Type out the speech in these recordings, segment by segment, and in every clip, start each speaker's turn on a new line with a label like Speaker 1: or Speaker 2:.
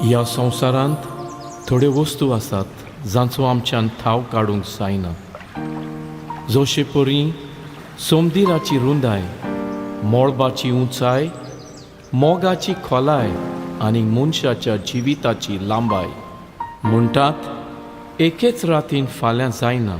Speaker 1: ह्या संवसारांत थोड्यो वस्तू आसात जांचो आमच्यान थाव काडूंक जायना. जशे परी सोमदिराची रुंदाय, मळबाची उंचाय, मोगाची खोलाय आनी मनशाच्या जिविताची लांबाय. म्हणटात एकेच रातीन फाल्यां जायना.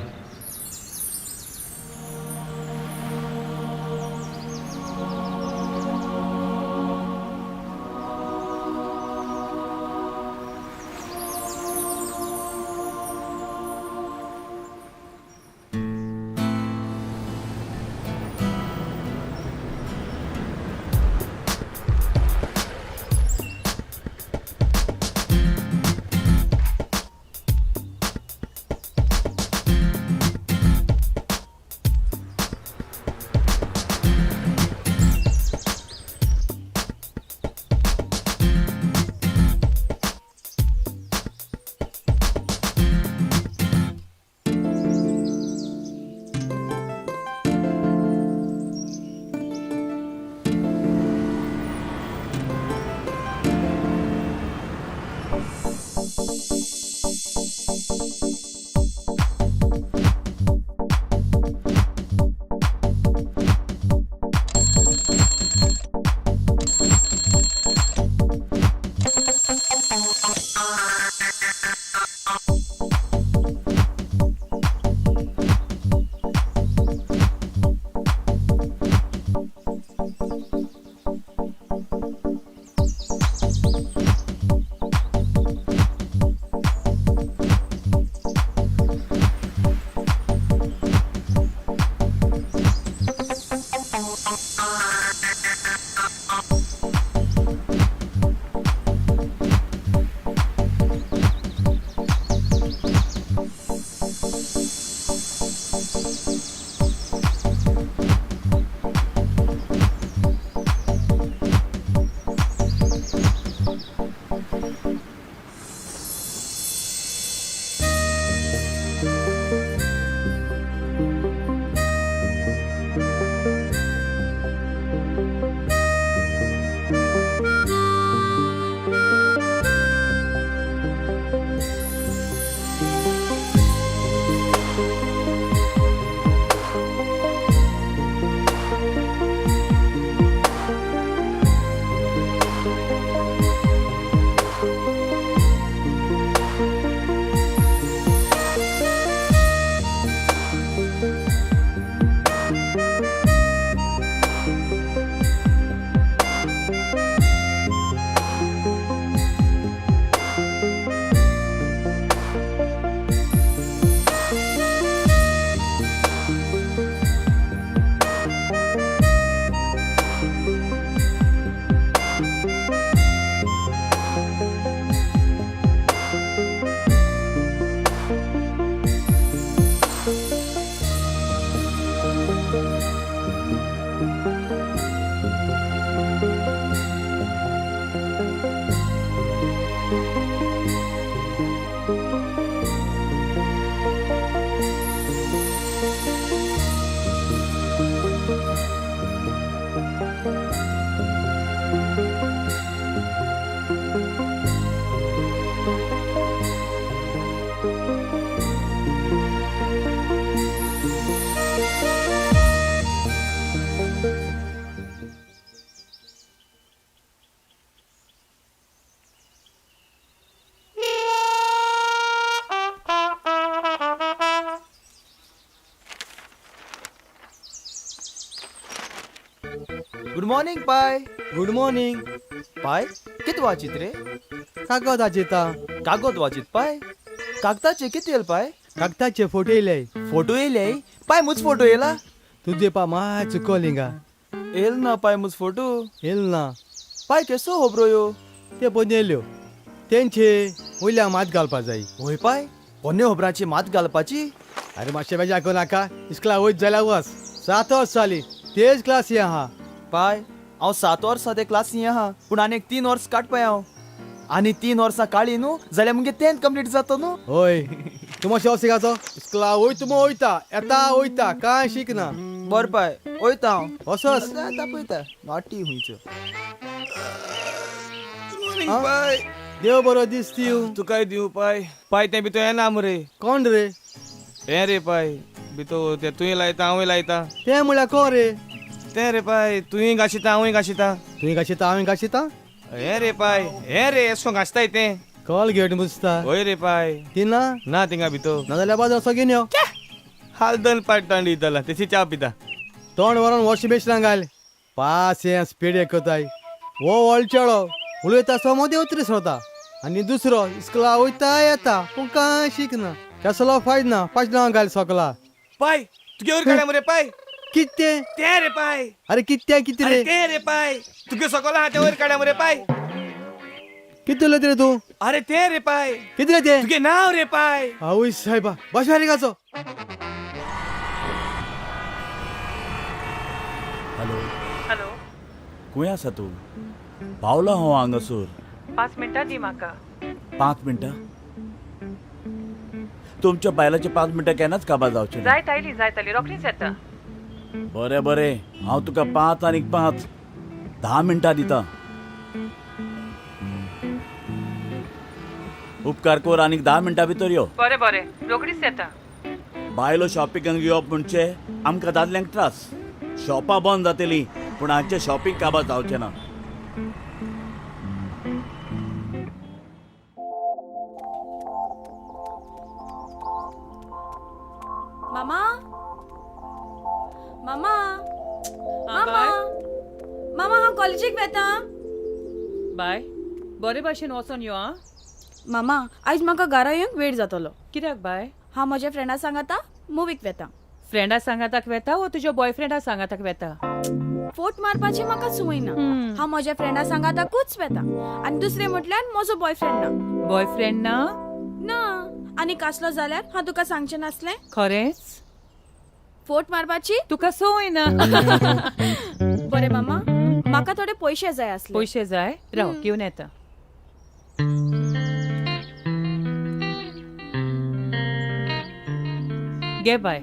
Speaker 2: गुड मॉर्निंग पाय.
Speaker 3: Good morning.
Speaker 2: पाय, कित वाचित रे?
Speaker 3: कागद वाचिता.
Speaker 2: कागद वाचित पाय? कागदाचे कित येल पाय?
Speaker 3: कागदाचे फोटो येयले.
Speaker 2: फोटो येयले पाय? मुज फोटो येयला?
Speaker 3: तुजे पा माय चुकोलिंगा.
Speaker 2: येल ना पाय मुज फोटो.
Speaker 3: येल ना.
Speaker 2: पाय, केसो होबरो यो?
Speaker 3: ते पन्नेल्यो तेंचे वयल्या मात घालपा जाय.
Speaker 2: होय पाय, पोन्ने होबराची मात घालपाची.
Speaker 3: अरे मातशें बेजा करूं नाका. इस्कला वयत जाल्यार वच. 7 वर्स जाली तेच क्लासी आहा.
Speaker 2: पाय, हांव 7 वर्सां ते क्लासी आहा, पूण आनी एक 3 वर्स काडपाय हांव. आनी 3 वर्सां काडली न्हू जाल्यार मुगे 10th complete जाता न्हू.
Speaker 3: होय, तूं मातशें शिकाचो. इस्कला वयता मग वयता, येता वयता, कांय शिकना.
Speaker 2: बरें पाय, वयता हांव.
Speaker 3: वसस.
Speaker 2: आतां पळयता नॉटी हुंयच्यो. पाय.
Speaker 3: देव बरो दीस दिवं.
Speaker 4: तुकाय दिवं पाय. पाय तें भितर येना मरे.
Speaker 3: कोण रे?
Speaker 4: हें रे पाय, भितर तें तुवें लायता हांवूय लायता.
Speaker 3: तें म्हळ्यार कोण रे?
Speaker 4: तें रे पाय, तुवें घाशिता हांवूय घाशिता.
Speaker 3: तुवें घाशिता हांवें घाशिता?
Speaker 4: हें रे पाय, हें रे एसो घासताय तें.
Speaker 3: कॉलगेट मुसता.
Speaker 4: हय रे पाय.
Speaker 3: ती ना?
Speaker 4: ना थिंगा भितर.
Speaker 3: नाजाल्यार बाजार सगळीं यो.
Speaker 4: हाल दोन पाट तोंड दितला तेची च्या पिता.
Speaker 3: तोंड व्हरोन वॉशिंग मशिनान घाल. पास हें स्पीड एकताय. हो व्हड चेडो उलयता सो मदें उतरी सोता आनी दुसरो इस्कुला वयता येता पूण कांय शिकना. कसलो फायद ना पांच घाल सोकला.
Speaker 4: पाय तुगे वयर काडा मरे पाय.
Speaker 3: कितें?
Speaker 4: तें रे पाय.
Speaker 3: अरे कितें कितें
Speaker 4: अरे
Speaker 3: रे?
Speaker 4: तें रे पाय, तुगे सकला आहा तें वयर काडा मरे पाय.
Speaker 3: कितें उलयता रे तूं?
Speaker 4: अरे तें रे पाय.
Speaker 3: कितें रे तें?
Speaker 4: तुगे नांव रे पाय.
Speaker 3: आवय सायबा, बस बारीकाचो.
Speaker 5: हॅलो.
Speaker 6: हॅलो.
Speaker 5: खंय आसा तूं? पावलो हांव हांगासर.
Speaker 6: 5 मिनटां दी म्हाका.
Speaker 5: 5 मिनटां? तुमच्या बायलाचे 5 मिनटां केन्नाच काबार जावचे ना.
Speaker 6: जायत आयली, जायत आयली, रोखडीच येता.
Speaker 5: बरें बरें, हांव तुका 5 आनीक 5 10 मिनटां दिता. उपकार कर आनीक 10 मिनटां भितर यो.
Speaker 6: बरें बरें, रोखडीच येता.
Speaker 5: बायलो शॉपिंगाक येवप म्हणजे आमकां दादल्यांक त्रास. शॉपां बंद जातलीं पूण हांचें शॉपिंग काबार जावचें ना.
Speaker 7: मामा, मामा, मामा, मामा, हांव कॉलेजीक वेता.
Speaker 6: बाय, बरे भाशेन वचोन यो आं.
Speaker 7: मामा, आयज म्हाका घरा येवंक वेळ जातलो.
Speaker 6: कित्याक बाय?
Speaker 7: हांव म्हज्या फ्रेंडा सांगाता मुवीक वेता.
Speaker 6: फ्रेंडा सांगाताक वेता वो तुज्या बॉयफ्रेंडा सांगाताक वेता?
Speaker 7: फोट मारपाची म्हाका संवय ना. हांव म्हज्या फ्रेंडा सांगाताकूच वेता. आनी दुसरें म्हटल्यार म्हजो बॉयफ्रेंड ना.
Speaker 6: बॉयफ्रेंड ना?
Speaker 7: ना. आनी कासलो जाल्यार हांव तुका सांगचें नासलें?
Speaker 6: खरेंच?
Speaker 7: फोट मारपाची
Speaker 6: तुका संवय ना.
Speaker 7: बरें मामा, म्हाका थोडे पयशे जाय आसले.
Speaker 6: पयशे जाय? राव, घेवन येता. घे बाय.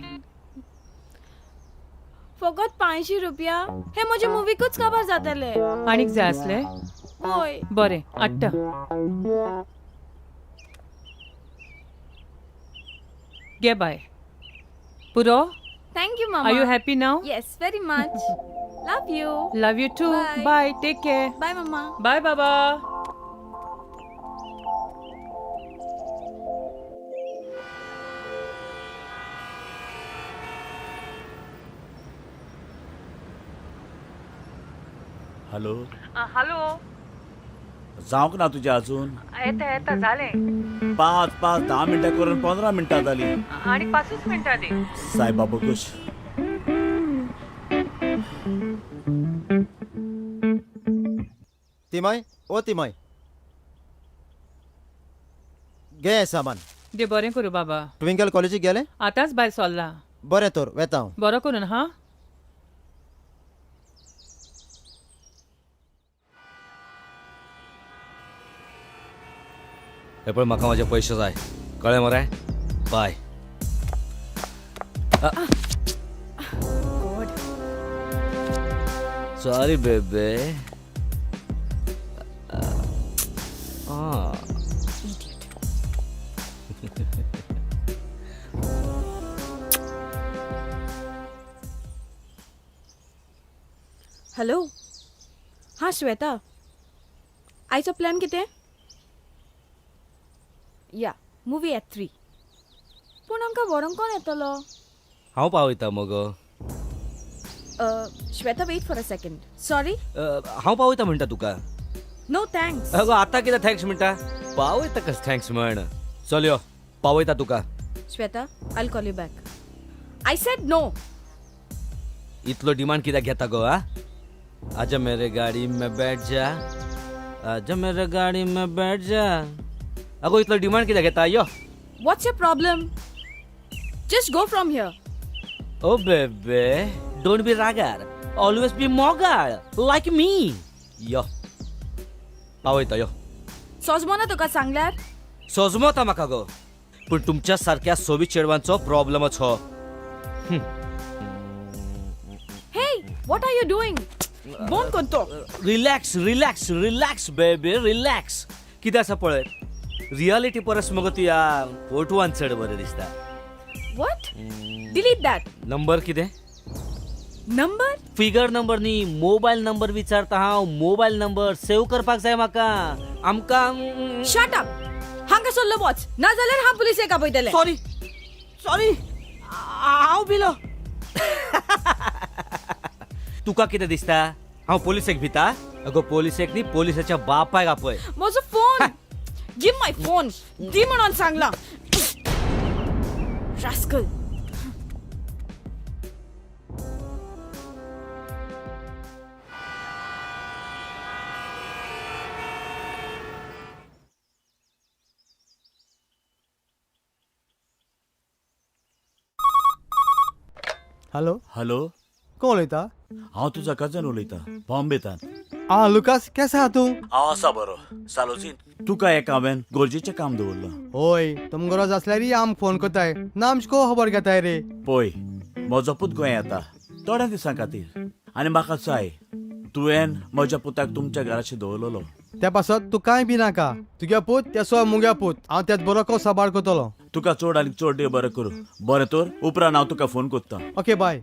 Speaker 7: फकत 500 रुपया? हे म्हजे मुवीकूच काबार जातले.
Speaker 6: आनीक जाय आसले?
Speaker 7: हय.
Speaker 6: बरें, हाडटा. घे बाय. पुरो?
Speaker 7: Thank you मामा.
Speaker 6: Are you happy now?
Speaker 7: Yes, very much. Love you.
Speaker 6: Love you too.
Speaker 7: Bye.
Speaker 6: Bye, take care.
Speaker 7: Bye mama.
Speaker 6: Bye Baba.
Speaker 5: Hello.
Speaker 6: Hello.
Speaker 5: जावंक ना तुजें अजून?
Speaker 6: येता येता, जालें.
Speaker 5: 5 5 10 मिनटां करून 15 मिनटां जालीं.
Speaker 6: आनी 5 मिनटां दी.
Speaker 5: सायबा बकूश.
Speaker 8: तिमाय, ओ तिमाय, घे हें सामान.
Speaker 6: दे, बरें करूं बाबा.
Speaker 8: ट्विंकल कॉलेजीक गेलें?
Speaker 6: आतांच भायर सरला.
Speaker 8: बरें तर, वेता हांव.
Speaker 6: बरो करून हा.
Speaker 9: हे पळय, म्हाका म्हाजे पयशे जाय, कळ्ळें मरे? बाय. सॉरी बेबे.
Speaker 7: हॅलो. हां श्वेता, आयचो प्लॅन कितें? या मुवी एट 3. पूण आमकां व्हरोंक कोण येतलो?
Speaker 9: हांव पावयता मगो.
Speaker 7: Shweta, wait for a second. Sorry.
Speaker 9: हांव पावयता म्हणटा तुका.
Speaker 7: No thanks.
Speaker 9: अगो आतां कितें thanks म्हणटा? पावयता कस thanks म्हण. चल यो, पावयता तुका.
Speaker 7: Shweta, I call you back. I said no.
Speaker 9: इतलो डिमांड कित्याक घेता गो? आ, आजा मेरे गाडी में बैठ जा, आजा मेरे गाडी में बैठ जा. अगो इतलो डिमांड कित्याक घेता? यो.
Speaker 7: What's your problem? Just go from here.
Speaker 9: Oh बेबे, don't be रागार, ऑलवेज बी मोगाळ लायक मी. यो, पावयता यो.
Speaker 7: सोजमो ना तुका सांगल्यार?
Speaker 9: सोजमोता म्हाका गो, पूण तुमच्या सारक्या सोबीत चेडवांचो प्रॉब्लमच हो.
Speaker 7: Hey, what are you doing? Bone कोणतो.
Speaker 9: Relax relax relax baby, relax. कितें आसा पळय, रियालिटी परस मगो तूं ह्या फोटवान चड बरें दिसता.
Speaker 7: What? Delete that.
Speaker 9: Number कितें?
Speaker 7: नंबर?
Speaker 9: फिगर नंबर न्ही, मोबायल नंबर विचारता हांव. मोबायल नंबर सेव करपाक जाय म्हाका. आमकां
Speaker 7: शट अप. हांगा सोल्लो वच, ना जाल्यार हांव पुलिसेक आपयतलें.
Speaker 9: सॉरी सॉरी, हांव भिलो. तुका कितें दिसता हांव पोलिसेक भिता? अगो पोलिसेक न्ही, पोलिसाच्या बापायक आपय.
Speaker 7: म्हजो फोन, गिव my phone. दी म्हणून सांगला. रास्कल.
Speaker 3: हॅलो.
Speaker 5: हॅलो.
Speaker 3: कोण उलयता?
Speaker 5: हांव तुजो कजन उलयतां, बॉम्बेतान.
Speaker 3: आं लुकास, केसो आहा तूं?
Speaker 5: हांव आसा बरो सालोजीन. तुका एक हांवें गरजेचें काम दवरलां.
Speaker 3: होय, तुम गरज आसल्यारय आमकां फोन करताय ना, आमची को खबर घेताय रे.
Speaker 5: पळय, म्हजो पूत गोंय येता थोड्या दिसां खातीर आनी म्हाका जाय तुवें म्हज्या पुताक तुमच्या घराशी दवरलेलो.
Speaker 3: त्या पासत तूं कांय बी नाका. तुगे पूत तेसो मुगे पूत, हांव तेच बरो को सांबाळ करतलो.
Speaker 5: तुका चड आनी चड देव बरें करूं. बरें तर, उपरांत हांव तुका फोन करतां.
Speaker 3: Okay bye.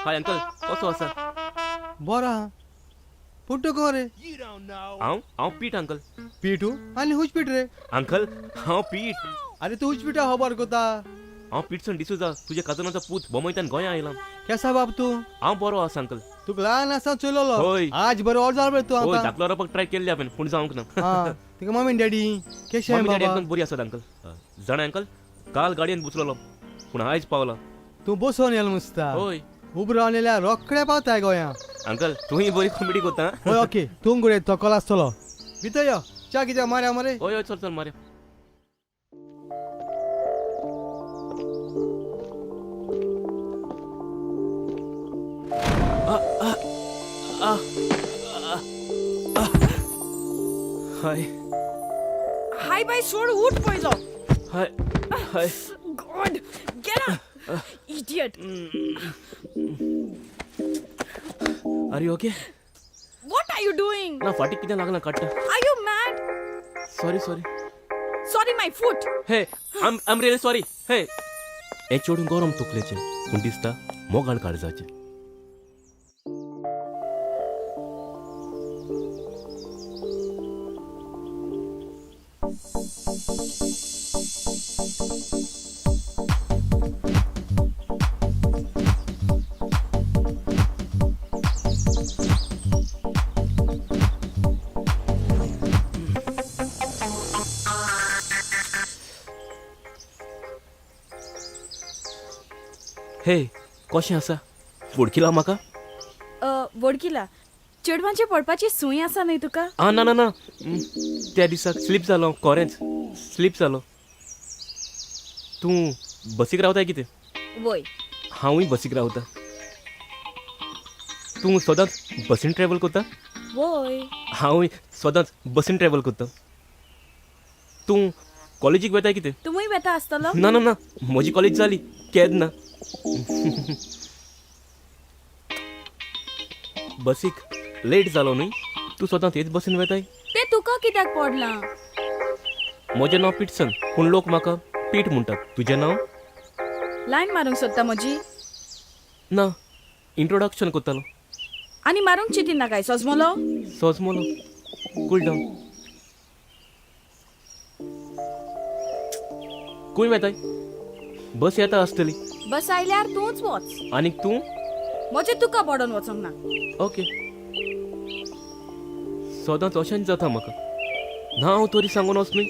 Speaker 10: Hi uncle, कसो आसा?
Speaker 3: बरो आहा. पूण तूं कोण रे?
Speaker 10: हांव हांव पीट अंकल.
Speaker 3: पीटू? आनी हुच पीट रे?
Speaker 10: अंकल हांव पीट.
Speaker 3: आरे तूं हुच पिटा खबर कोता?
Speaker 10: हांव पिटसन डिसूजा, तुज्या कजनाचो पूत बोमयतान गोंया आयला.
Speaker 3: केसा बाब तूं?
Speaker 10: हांव बरो आसा अंकल.
Speaker 3: तुका ल्हान आसा चोयलोलो.
Speaker 10: हय.
Speaker 3: आज बरो ऑर जालो तूं
Speaker 10: हय,
Speaker 3: आतां.
Speaker 10: धाकलो रावपाक ट्राय केल्ली हांवें, पूण जावंक ना.
Speaker 3: आं, तुका मम्मी डॅडी केशें
Speaker 10: मम्मी डॅडी
Speaker 3: बाबा?
Speaker 10: एकदम बरी आसात अंकल. जाणा अंकल, काल गाडयेन बसलेलो पूण आयज पावला.
Speaker 3: तूं बसोन येयलो मुसता.
Speaker 10: हय.
Speaker 3: उबो रावन येयल्यार रोखडे पावताय गोंया.
Speaker 10: अंकल तूंय बरी कॉमेडी करता.
Speaker 3: हय ओके, तूं गुडे तोकोल आसतलो. भितर यो, च्या कित्याक मारया मरे.
Speaker 10: हय हय, चल चल मारया. हाय
Speaker 7: हाय बाय, सोड, उठ पयलो.
Speaker 10: हाय हाय.
Speaker 7: God, get up, idiot.
Speaker 10: Are you okay?
Speaker 7: What are you doing?
Speaker 10: ना फाटीक कितें लागलां काडटा.
Speaker 7: Are you mad?
Speaker 10: Sorry sorry.
Speaker 7: Sorry my foot.
Speaker 10: Hey, I am really sorry. Hey, हें चेडूं गरम तकलेचें पूण दिसता मोगाळ काळजाचें. हे कशें आसा? वळखिला म्हाका?
Speaker 7: वळखिला. चेडवांचे पडपाची सूय आसा न्हय तुका?
Speaker 10: आं ना ना ना, त्या दिसाक स्लीप जालो, खरेंच स्लीप जालो. तूं बसीक रावताय कितें?
Speaker 7: वय.
Speaker 10: हांवूय बसीक रावता. तूं सदांच बसीन ट्रॅवल करता?
Speaker 7: वय.
Speaker 10: हांवूय सदांच बसीन ट्रॅवल करता. तूं कॉलेजीक वेताय कितें?
Speaker 7: तुमूय वेता आसतलो?
Speaker 10: ना ना ना, म्हजी कॉलेज जाली केन्ना. बसीक लेट जालो न्हय? तूं सदांच हेच बसीन वेताय?
Speaker 7: तें तुका कित्याक पडलां?
Speaker 10: म्हजें नांव पिटसन, पूण लोक म्हाका पीट म्हणटात. तुजें नांव?
Speaker 7: लायन मारूंक सोदता म्हजी?
Speaker 10: ना, इंट्रोडक्शन कोत्तालो.
Speaker 7: आनी मारूंक चिंतिना काय सोजमोलो?
Speaker 10: सोजमोलो, कूल डावन. खंय वेताय? बस येता आसतली.
Speaker 7: बस आयल्यार तूंच वच.
Speaker 10: आनीक तूं?
Speaker 7: म्हजें तुका पडोन वचोंक ना.
Speaker 10: ओके. सदांच अशेंच जाता म्हाका. नांव तरी सांगून वच न्हय.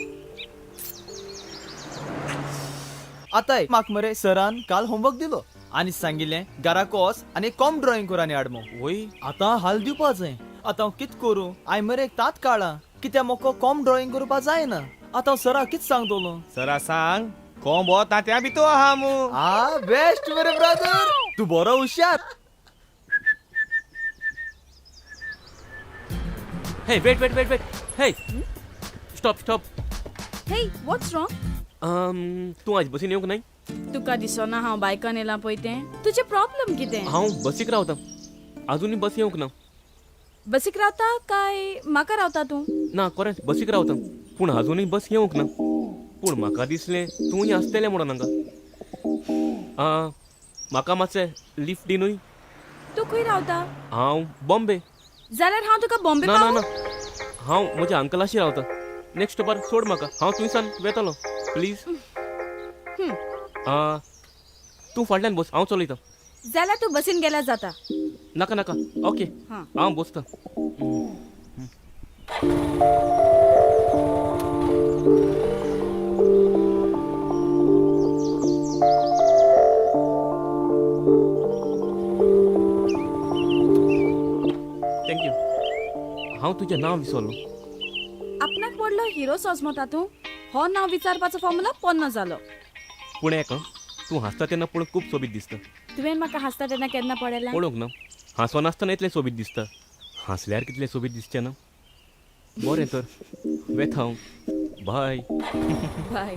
Speaker 2: आतां म्हाका मरे सरान काल होमवर्क दिलो आनी सांगिल्लें घराक वच आनी कॉम ड्रॉइंग कर आनी हाड म्हूण.
Speaker 4: वय.
Speaker 2: आतां हाल दिवपा जाय. आतां हांव कित करूं? हांवें मरे एक तात काडलां कित्याक म्हाका कॉम ड्रॉइंग करपा जायना. आतां हांव सराक कित सांगतलो?
Speaker 4: सरा सांग कोंबो तांत्या भितू आहा मू.
Speaker 2: आ बेस्ट मरे ब्रदर, तूं बरो हुशार.
Speaker 10: Hey, wait wait wait wait, hey, stop stop.
Speaker 7: Hey, what's wrong?
Speaker 10: तूं आज बसीन येवंक नाय?
Speaker 7: तुका दिसना हांव बायकान येयलां पळय तें? तुजें प्रॉब्लम कितें?
Speaker 10: हांव बसीक रावता, आजुनूय बस येवंक ना.
Speaker 7: बसीक रावता काय म्हाका रावता तूं?
Speaker 10: ना, खरेंच बसीक रावता, पूण आजुनूय बस येवंक ना. पूण म्हाका दिसलें तूंय आसतलें म्हणून हांगा. म्हाका मातशें लिफ्ट दी न्हय.
Speaker 7: तूं खंय रावता?
Speaker 10: हांव बॉम्बे.
Speaker 7: जाल्यार हांव तुका बॉम्बे
Speaker 10: ना ना ना,
Speaker 7: पावोवं?
Speaker 10: हांव म्हज्या अंकलाशी रावता. नेक्स्ट स्टॉपार सोड म्हाका, हांव थंयसान वेतलो. प्लीज. तूं फाटल्यान बस, हांव चलयतां.
Speaker 7: जाल्यार तूं बसीन गेल्यार जाता.
Speaker 10: नाका नाका, ओके, हांव बसता. Thank you. हांव तुजें नांव विसरलो.
Speaker 7: आपणाक व्हडलो हिरो सोजमता तूं. हो नांव विचारपाचो फॉर्मुला पोन्नो जालो.
Speaker 10: पूण एक, तूं हांसता तेन्ना पळोवंक खूब सोबीत दिसता.
Speaker 7: तुवें म्हाका हांसता तेन्ना केन्ना पळयलां?
Speaker 10: पळोवंक ना. हांसो नासतना इतलें सोबीत दिसता, हांसल्यार कितलें सोबीत दिसचें ना? बरें तर, वेता हांव. बाय.
Speaker 7: बाय.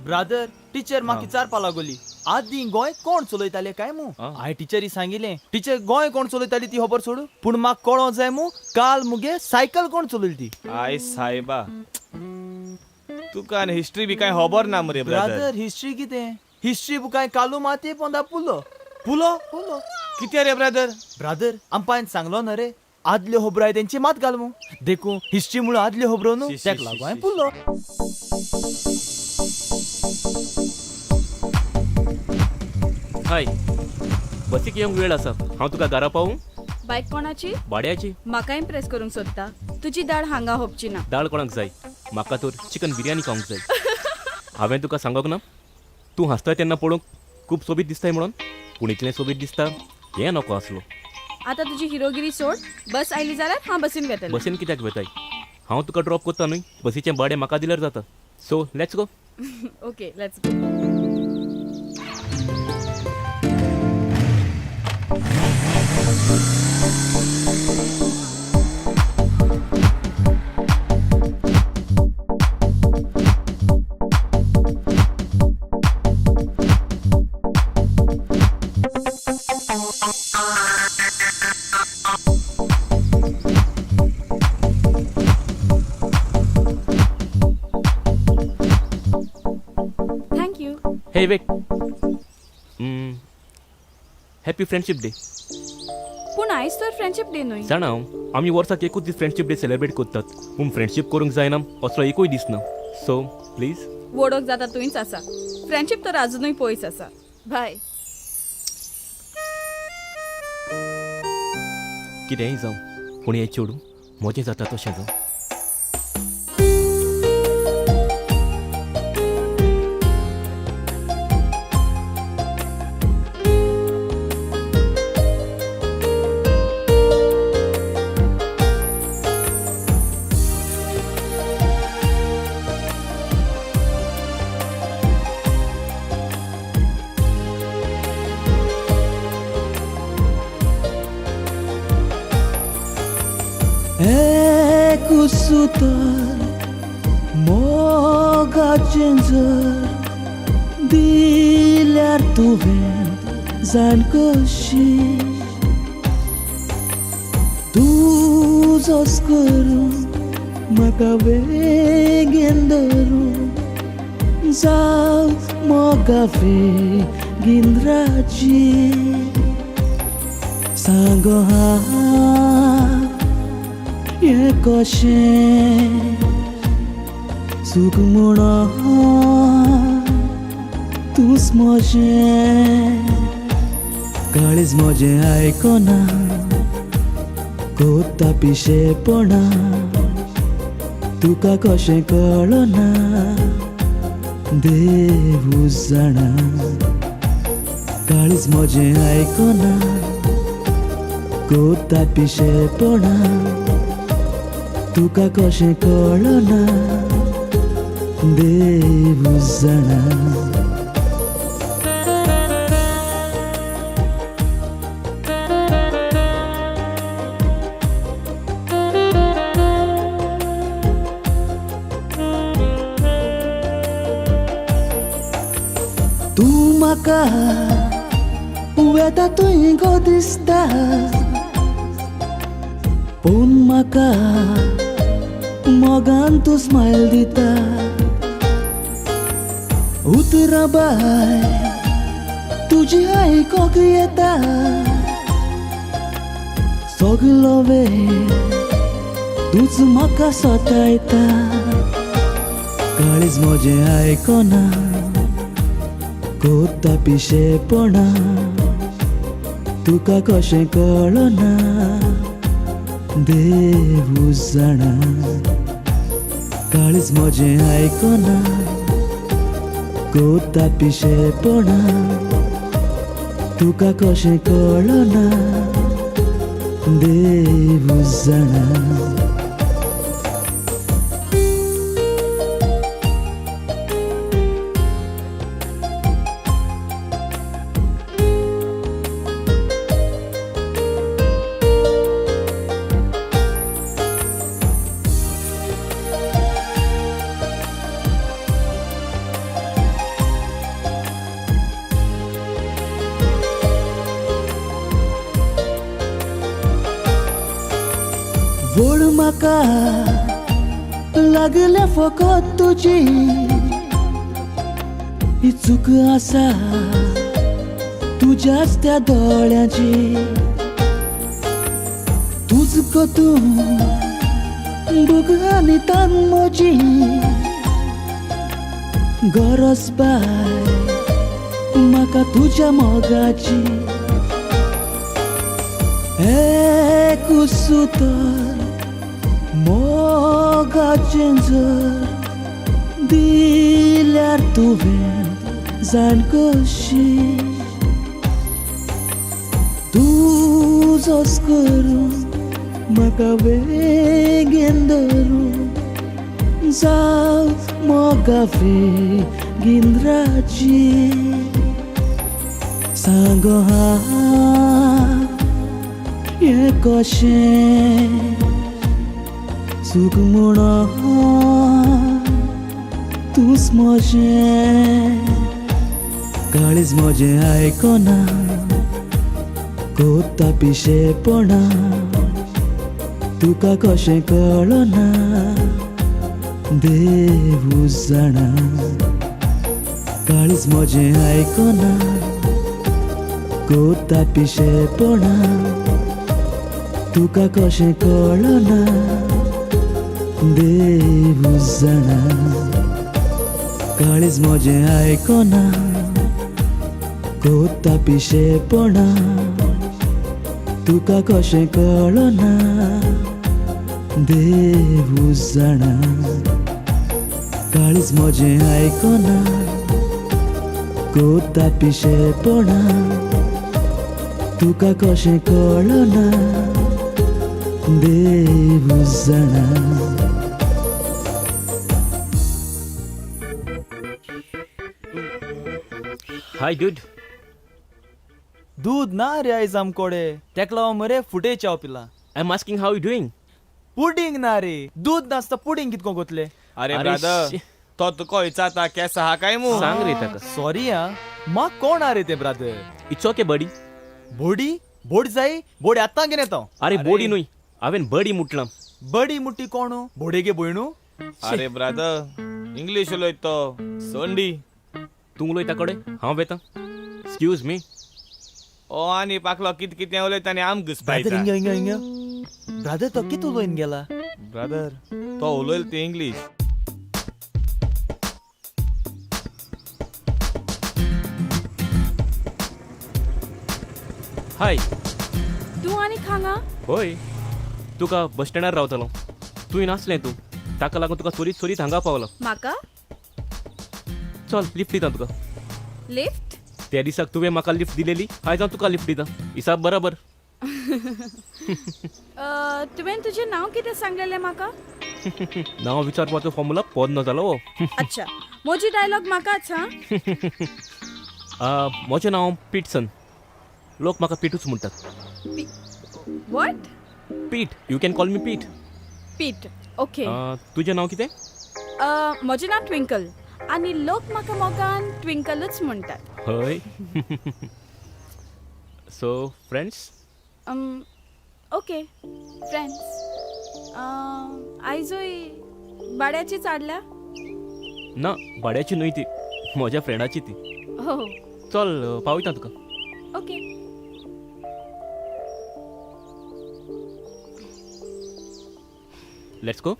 Speaker 2: ब्रादर, टिचर म्हाका विचारपा लागोली आदीं गोंय कोण चलयताले काय मू. हांवें टिचरी सांगिल्लें, टिचर गोंय कोण चलयताली ती खबर सोडू, पूण म्हाका कळों जाय मू काल मुगे सायकल कोण चलयली ती.
Speaker 4: I सायबा, तुका आनी हिस्ट्री बी कांय खबर ना मरे ब्रदर.
Speaker 2: ब्रादर, हिस्ट्री कितें? हिस्ट्री बुकाय कालू माती पोंदा पुलो.
Speaker 4: पुलो?
Speaker 2: पुलो.
Speaker 4: कितें रे ब्रदर?
Speaker 2: ब्रादर, आमपायन सांगलो ना रे, आदल्यो खबरो हांवें तेंची मात घाल मू, देखून हिस्ट्री म्हणून आदल्यो खबरो न्हू, तेका लागून हांवें पुलो.
Speaker 10: हाय, बसीक येवंक वेळ आसा. हांव तुका घरा पावूं?
Speaker 7: बायक कोणाची?
Speaker 10: भाड्याची.
Speaker 7: म्हाका इम्प्रेस करूंक सोदता? तुजी दाळ हांगा होपची ना.
Speaker 10: दाळ कोणाक जाय? म्हाका तर चिकन बिरयानी खावंक जाय. हांवें तुका सांगोंक ना, तूं हांसता तेन्ना पळोवंक खूब सोबीत दिसताय म्हणून? पूण इतलें सोबीत दिसता हें नको आसलो.
Speaker 7: आतां तुजी हिरोगिरी सोड. बस आयली जाल्यार हांव बसीन वेतलें.
Speaker 10: बसीन कित्याक वेताय? हांव तुका ड्रॉप करता न्हय. बसीचें भाडें म्हाका दिल्यार जाता. So let's go.
Speaker 7: Okay, let's go. Thank you.
Speaker 10: Hey wait, happy friendship day.
Speaker 7: पूण आयज तर फ्रेंडशीप डे न्हय.
Speaker 10: जाणा हांव, आमी वर्साक एकूच दीस फ्रेंडशीप डे सेलेब्रेट करतात, पूण फ्रेंडशीप करूंक जायना असलो एकूय दीस ना. So please.
Speaker 7: वडोक जाता तुंयच आसा, फ्रेंडशीप तर आजुनूय पयस आसा. बाय.
Speaker 10: कितेंय जावं, पूण हें चेडूं म्हजें जाता तशें जावं.
Speaker 11: कुसुतर मोगाचें जर दिल्यार तुवें जाण कशी तुजोच करून म्हाका वेगेन धरून जाव मोगा बेगीन राजी. सांगो हांव हें कशें सूख म्हणून तूंच म्हजें. काळीज म्हजें आयकना कोत्ता पिशेपणा तुका कशें कळना देवू जाणा. काळीज म्हजें आयकना कोत्ता पिशेपणा तुका कशें कळना देवू जाणा. तूं म्हाका वेता तुंय गो दिसता पूण म्हाका मोगान तूं स्मायल दिता. उतरां बाय तुजी आयकोंक येता सगलो वेळ तूंच म्हाका सतायता. काळीज म्हजें आयकना कोत्ता पिशेपणा तुका कशें कळना देवू जाणा. काळीज म्हजें आयकना कोत्ता पिशेपणा तुका कशें कळना देवू जाणा. वोड म्हाका लागल्या फकत तुजी ही चूक आसा तुज्याच त्या दोळ्यांची. तूंच गो तूं भूक आनी तान म्हजी गरज बाय म्हाका तुज्या मोगाची. एकूच उतर मोगाचें जर दिल्यार तुवें जाण कशी तुजोच करून म्हाका बेगीन धरून जाव मोगा बेगीन राजी. सांगो हांव हें कशें सूख म्हणून तूंच म्हजें. काळीज म्हजें आयकना कोत्ता पिशेपणा तुका कशें कळना देवू जाणा. काळीज म्हजें आयकना कोत्ता पिशेपणा तुका कशें कळना देवू जाणा. काळीज म्हजें आयकना कोत्ता पिशेपणा तुका कशें कळना देवू जाणा. काळीज म्हजें आयकना कोत्ता पिशेपणा तुका कशें कळना देवू जाणा.
Speaker 10: हाय डूड.
Speaker 2: दूद ना रे आयज आमकोडे तेका लागून मरे फुटे च्याव पिला.
Speaker 10: I am asking how you doing.
Speaker 2: Pudding ना रे, दूद नासता पुडींग कितको गोतले.
Speaker 4: अरे ब्रादर तो तुका विचारता केस आहा काय मू.
Speaker 10: सांग रे ताका.
Speaker 2: सॉरी आ, म्हाक कोण आ रे ते brother.
Speaker 10: It's okay buddy.
Speaker 2: Body बोड जाय बोडी आत्तां घेन येता.
Speaker 10: अरे बोडी न्हय, हांवें बडी मुटलां.
Speaker 2: बडी मुट्टी कोण? बोडेगे भयणू?
Speaker 4: अरे ब्रादर इंग्लीश उलयत तो सोंडी.
Speaker 10: तूं उलयता कडेन हांव वेता. Excuse me.
Speaker 4: ओ आनी पाकलो कित कितें उलयता आनी आम
Speaker 2: ब्रदर,
Speaker 4: घुसपायता.
Speaker 2: हिंग हिंग हिंग ब्रदर, तो कित उलोवन गेला?
Speaker 4: ब्रदर, तो उलयल ती इंग्लीश.
Speaker 10: हाय.
Speaker 7: तूं आनी हांगा?
Speaker 10: होय, तुका बस स्टँडार रावतालो, तूं नासलें तूं, ताका लागून तुका सोरीत सोरीत हांगा पावलो.
Speaker 7: म्हाका?
Speaker 10: चल, लिफ्ट दिता तुका.
Speaker 7: लिफ्ट?
Speaker 10: त्या दिसाक तुवें म्हाका लिफ्ट दिलेली, आयज हांव तुका लिफ्ट दिता. हिसाब बराबर.
Speaker 7: तुवें तुजें नांव कितें सांगलेलें म्हाका?
Speaker 10: नांव विचारपाचो फॉर्मुला पोन्नो जालो हो.
Speaker 7: अच्छा, म्हजी डायलॉग म्हाकाच हा.
Speaker 10: म्हजें नांव पिटसन. लोक म्हाका पिटूच म्हणटात.
Speaker 7: What?
Speaker 10: Pete. You can call me Pete.
Speaker 7: Pete, okay.
Speaker 10: तुजें नांव कितें?
Speaker 7: म्हजें नांव ट्विंकल आनी लोक म्हाका मोगान ट्विंकलूच म्हणटात.
Speaker 10: हय, सो फ्रेंड्स?
Speaker 7: Okay, friends. आयजूय भाड्याची हाडल्या?
Speaker 10: ना, भाड्याची न्हय ती, म्हज्या फ्रेंडाची ती.
Speaker 7: हो.
Speaker 10: चल, पावयता तुका.
Speaker 7: ओके.
Speaker 10: Let's go.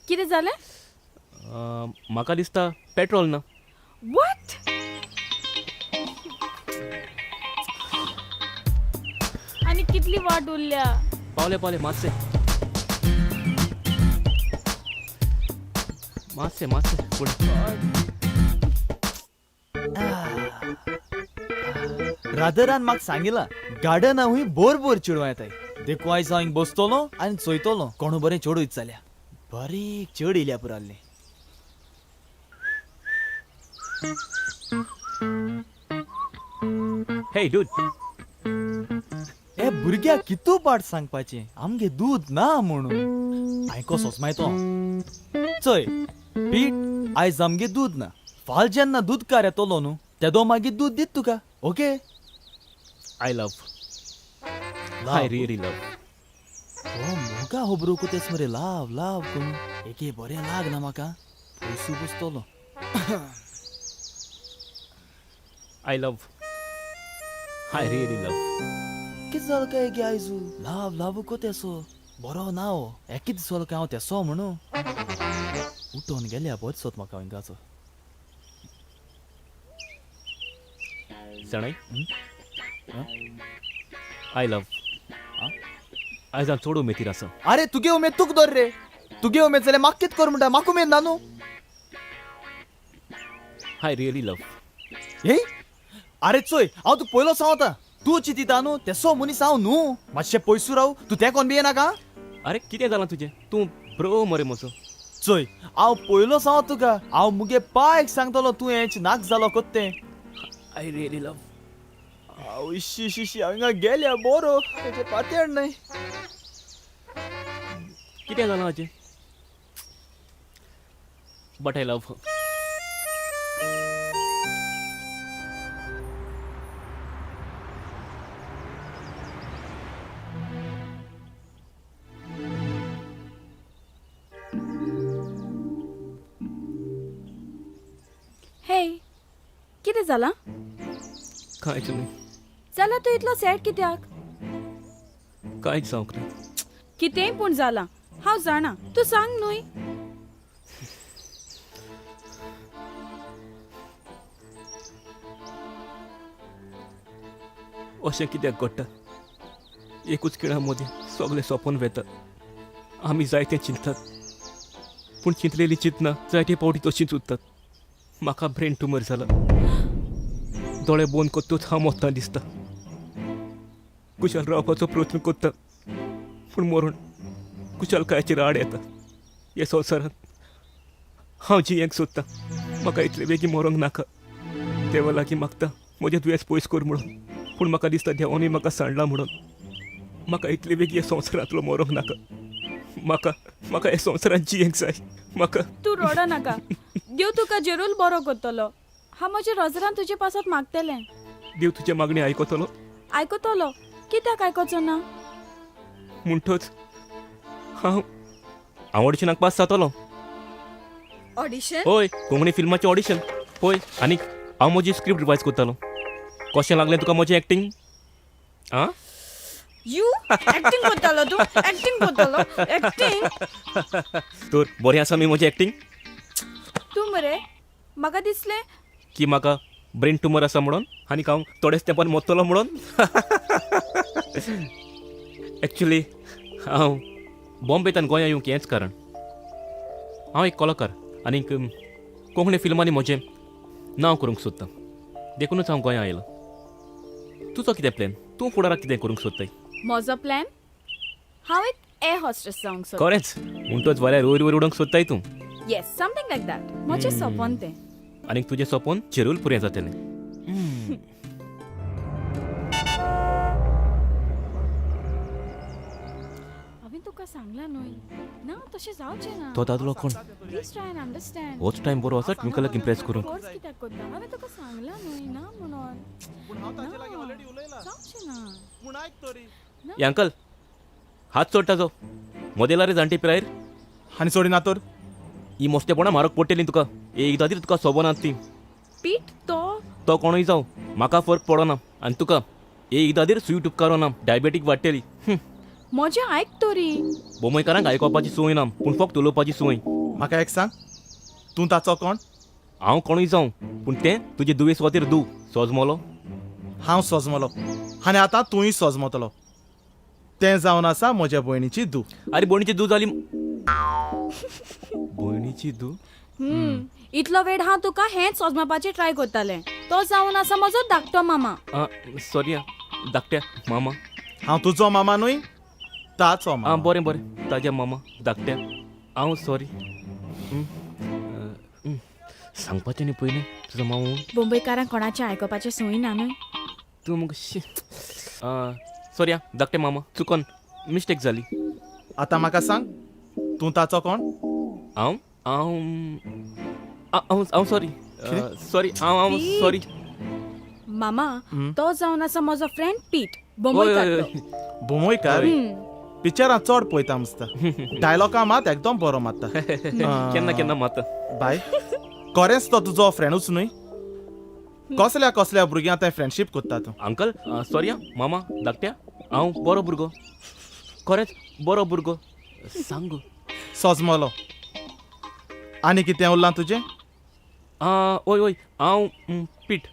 Speaker 7: कितें जालें?
Speaker 10: म्हाका दिसता पेट्रोल ना.
Speaker 7: What? आनी कितली वाट उरल्या?
Speaker 10: पावले पावले, मातशें मातशें मातशें फुडें.
Speaker 2: ब्रदरान म्हाका सांगिलां, गार्डना हुंय बोर बोर चेडवां येताय. देखून आयज हांव हिंग बसतलो आनी चोयतलो कोणू बरें चेडूं येत जाल्यार. बारीक चेड येयल्या पुरो आहली.
Speaker 10: हे डूड.
Speaker 2: ए भुरग्याक कितू पाट सांगपाचें आमगे दूद ना म्हणून? आयको सोसमाय तो. चोय पीट, आयज आमगे दूद ना, फाल जेन्ना दूदकार येतलो न्हू तेदो मागीर दूद दीत तुका. Okay?
Speaker 10: I love, I really love.
Speaker 2: हो मोगा होबरो तेच मरे. लाव लाव करून एके बरें लागना म्हाका, पयसू बसतलो.
Speaker 10: I love, I really love.
Speaker 2: कितें जालें काय गे आयजू? लाव लाव को तेसो बरो ना हो. एके दिसलो काय हांव तेसो म्हणून उठोन गेल्या बरें दिसत म्हाका हिंगाचो.
Speaker 10: जाणाय, I love. आयज हांव चड उमेदीर आसा.
Speaker 2: अरे तुगे उमेद तुक दर रे. तुगे उमेद जाल्यार म्हाका कितें कर म्हणटा? म्हाका उमेद ना न्हू.
Speaker 10: I really love.
Speaker 2: हे अरे चोय, हांव तुका पयलो सांगता, तूं चिंतिता न्हू तेसो मनीस हांव न्हू. मातशें पयसू राव तूं, तें कोन बी नाका.
Speaker 10: अरे कितें जालां तुजें? तूं ब्रो मरे म्हजो.
Speaker 2: चोय, हांव पयलो सांगता तुका, हांव मुगे पायक सांगतलो तूं हेंच नाक जालो कोत्तें.
Speaker 10: I really love.
Speaker 2: हांव इशी इशी हांगा गेल्या बरो तेजें पातयण न्हय.
Speaker 10: कितें जालां हाजें? But I love.
Speaker 7: हे, कितें जालां?
Speaker 10: कांयच न्हय.
Speaker 7: जाल्यार तूं इतलो सॅड कित्याक?
Speaker 10: कांयच जावंक ना.
Speaker 7: कितेंय पूण जालां, हांव जाणा. तूं सांग न्हय.
Speaker 10: अशें कित्याक घडटा? एकूच खिणा मदीं सगळें सोंपोन वेता. आमी जायतें चिंततात, पूण चिंतलेलीं चिंतना जायते फावटी तशींच उरतात. म्हाका ब्रेन ट्युमर जाला. दोळे बंद करतूच हांव मोत्ता दिसता. कुशाल रावपाचो प्रयत्न करता, पूण मरण कुशालकायेचेर आड येता. ह्या संवसारांत हांव जियेंक सोदतां. म्हाका इतले बेगीन मरोंक नाका. देवा लागीं मागता म्हजें दुयेंस पयस कर म्हणून, पूण म्हाका दिसता देवानूय म्हाका सांडला म्हणून. म्हाका इतले बेगीन ह्या संवसारांतलो मरोंक नाका. म्हाका म्हाका ह्या संवसारांत जियेंक जाय. म्हाका
Speaker 7: तूं रडो नाका. देव तुका जरूर बरो करतलो. हांव म्हज्या रोजरान तुजे पासत मागतलें.
Speaker 10: देव तुजे मागणी आयकतलो?
Speaker 7: आयकतलो, कित्याक आयकोचो ना?
Speaker 10: म्हणटच हांव हांव ऑडिशनाक पास जातलो.
Speaker 7: ऑडिशन?
Speaker 10: हय, कोंकणी फिल्माचें ऑडिशन. पळय, आनीक हांव म्हजी स्क्रिप्ट रिवायज करतालो. कशें लागलें तुका म्हजें एक्टींग? आं,
Speaker 7: you acting करतालो तूं? एक्टींग करतालो? एक्टींग?
Speaker 10: तर बरें आसा मी म्हजें एक्टींग?
Speaker 7: तूं मरे, म्हाका दिसलें
Speaker 10: की म्हाका ब्रेन ट्युमर आसा म्हणून आनी हांव थोडेच तेंपान मरतलो म्हणून. एक्चुली हांव बॉम्बेंतल्यान गोंया येवंक हेंच कारण. हांव एक कलाकार आनीक कोंकणी फिल्मांनी म्हजें नांव करूंक सोदतां, देखूनच हांव गोंया आयलो. तुजो कितें प्लॅन? तूं फुडाराक कितें करूंक सोदताय?
Speaker 7: म्हजो प्लॅन, हांव एक एअर हॉस्टेस जावंक सोदतां.
Speaker 10: खरेंच? म्हणटच वाऱ्यार वयर वयर उडोवंक सोदताय तूं?
Speaker 7: येस, समथींग लायक that. म्हजें सपन तें.
Speaker 10: आनीक तुजें सपन चेरूल पुरें जातलें.
Speaker 7: हांवें तुका सांगलां न्हय, ना तशें जावचें ना.
Speaker 10: तो दादलो कोण?
Speaker 7: Please try and understand.
Speaker 10: होच टायम बरो आसा ट्विंकलाक इम्प्रेस करूंक.
Speaker 7: फोर्स कित्याक करता? हांवें तुका सांगलां न्हय ना म्हणून.
Speaker 4: पूण हांव ताचे लागीं ऑलरेडी उलयलां.
Speaker 7: जावचें ना.
Speaker 4: पूण आयक तरी.
Speaker 10: हे अंकल, हात सोड ताजो. मोदेला रे जाणटे पिरायेर.
Speaker 4: आनी सोडिना तर?
Speaker 10: ही मोस्तेपणां म्हारग पडटलीं तुका. एकदां तरी तुका सोबनात तीं.
Speaker 7: पीट तो
Speaker 10: तो कोणूय जावं, म्हाका फरक पडना. आनी तुका एकदां तरी सुई उपकारना, डायबेटीक वाडटली.
Speaker 7: म्हजें आयक तरी.
Speaker 10: बोमयकारांक आयकोपाची संवय ना, पूण फक्त उलोवपाची संवय.
Speaker 4: म्हाका एक सांग, तूं ताचो कोण?
Speaker 10: हांव कोणूय जावं, पूण तें तुजे दुयेंस खातीर दू सोजमोलो.
Speaker 4: हांव सोजमलो आनी आतां तूंय सोजमतलो. तें जावन आसा म्हज्या भयणीची दू.
Speaker 10: आरे भयणीची दू जाली. भयणीची दू?
Speaker 7: इतलो वेळ हांव तुका हेंच सोजमापाचें ट्राय करतालें. तो जावन आसा म्हजो धाकटो मामा.
Speaker 10: सॉरी धाकट्या मामा.
Speaker 4: हांव तुजो मामा न्हय, ताचो मामा.
Speaker 10: आं, बरें बरें, ताज्या मामा धाकट्या, हांव सॉरी. सांगपाचें न्ही पयलीं तुजो मामा.
Speaker 7: मुंबयकारांक कोणाचें आयकुपाचें संवय ना न्हय.
Speaker 10: तूं मुगो सॉरी आं धाकटे मामा, चुकोन मिस्टेक जाली.
Speaker 4: आतां म्हाका सांग, तूं ताचो कोण?
Speaker 10: हांव हांव हांव हांव सॉरी सॉरी हांव हांव सॉरी
Speaker 7: मामा. तो जावन आसा म्हजो फ्रेंड पीट, बोंबयकार.
Speaker 4: बोंबयकार? पिक्चरां चड पळयता मस्ता, डायलॉगां मात एकदम बरो मारता.
Speaker 10: केन्ना केन्ना मारता.
Speaker 4: बाय, खरेंच तो तुजो फ्रेंडूच न्हय? कसल्या कसल्या भुरग्यां तें फ्रेंडशीप करता तूं?
Speaker 10: अंकल सॉरी आं मामा धाकट्या, हांव बरो भुरगो, खरेंच बरो भुरगो. सांग गो.
Speaker 4: सोजमलो. आनी कितें उरलां तुजें?
Speaker 10: हय हय, हांव पीट.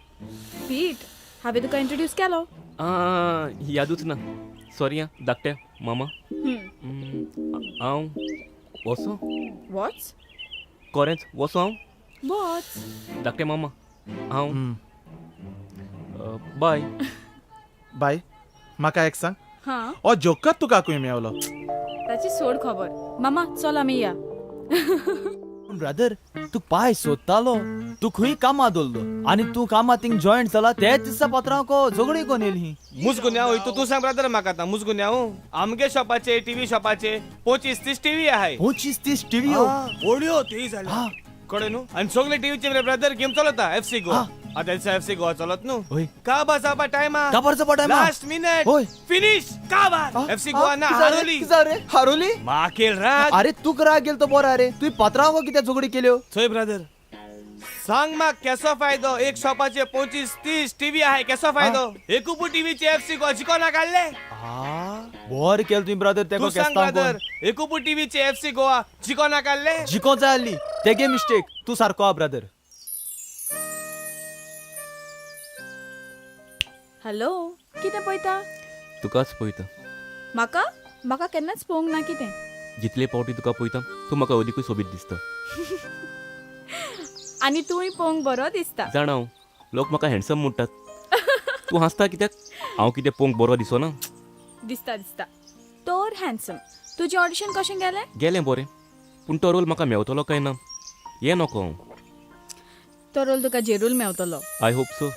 Speaker 7: पीट, हांवें तुका इंट्रोड्यूस केलो.
Speaker 10: यादूच ना, सॉरी आं धाकट्या मामा. हांव वचो?
Speaker 7: वच.
Speaker 10: खरेंच वचो हांव?
Speaker 7: वच.
Speaker 10: धाकट्या मामा, हांव बाय.
Speaker 4: बाय, म्हाका एक सांग,
Speaker 7: हां,
Speaker 4: हो जोकत तुका खंय मेवलो?
Speaker 7: ताची सोड खबर. मामा चल आमी या.
Speaker 2: ब्रदर, तूं पाय सोदतालो, तूं खंय कामा दवरलो आनी तूं कामा थिंग जॉयंट जाला तेच दिसा पात्रांव झगडी कोण येयली.
Speaker 4: मुज गुन्यांव तूं तूं सांग ब्रदर म्हाका आतां मुज गुन्यांव. आमगे शॉपाचे टीव्ही शॉपाचे 25-30 टीव्ही आहाय.
Speaker 2: 25-30 टीव्ही?
Speaker 4: व्हडल्यो ती जाल्या कळ्ळें न्हू. आनी सगळे टीव्हीचे ब्रदर गेम चलता एफसी गोवा. आतां दिसा एफसी गोवा चलत न्हू, काबार जावपा टायमा,
Speaker 2: काबार जावपा टायमा,
Speaker 4: लास्ट मिनट फिनिश काबार. एफसी गोवा ना हारोली.
Speaker 2: हारोली
Speaker 4: माकेल राग.
Speaker 2: अरे तुका राग गेल तो बरो. अरे तुवें पात्रांव कित्याक झगडी केल्यो?
Speaker 4: चोय ब्रदर सांग म्हाका केसो फायदो एक शॉपाचे 25-30 टीव्ही आहे, केसो फायदो? एकूप टीव्हीचे एफसी गोवा जिकोना काडले.
Speaker 2: बरें केलें तुवें ब्रदर.
Speaker 4: तूं सांग ब्रदर, एकूप टीव्हीचे एफसी गोवा जिकोना काडले.
Speaker 2: जिको जाय आसली तेगे मिस्टेक. तूं सारको आ ब्रदर.
Speaker 7: हॅलो, कितें पळयता?
Speaker 10: तुकाच पळयता.
Speaker 7: म्हाका? म्हाका केन्नाच पळोवंक ना कितें.
Speaker 10: जितले पावटी तुका पळयता तूं म्हाका अदिकूय सोबीत दिसता.
Speaker 7: आनी तूंय पळोवंक बरो दिसता.
Speaker 10: जाणा, लोक म्हाका हँडसम म्हणटात. तूं हांसता कित्याक? हांव कितें पळोवंक बरो दिसना?
Speaker 7: दिसता दिसता, तर हँडसम. तुजें ऑडिशन कशें गेलें?
Speaker 10: गेलें बरें, पूण तो रोल म्हाका मेवतलो काय ना हें नको. हांव
Speaker 7: तो रोल तुका जेरूल मेवतलो.
Speaker 10: I hope so.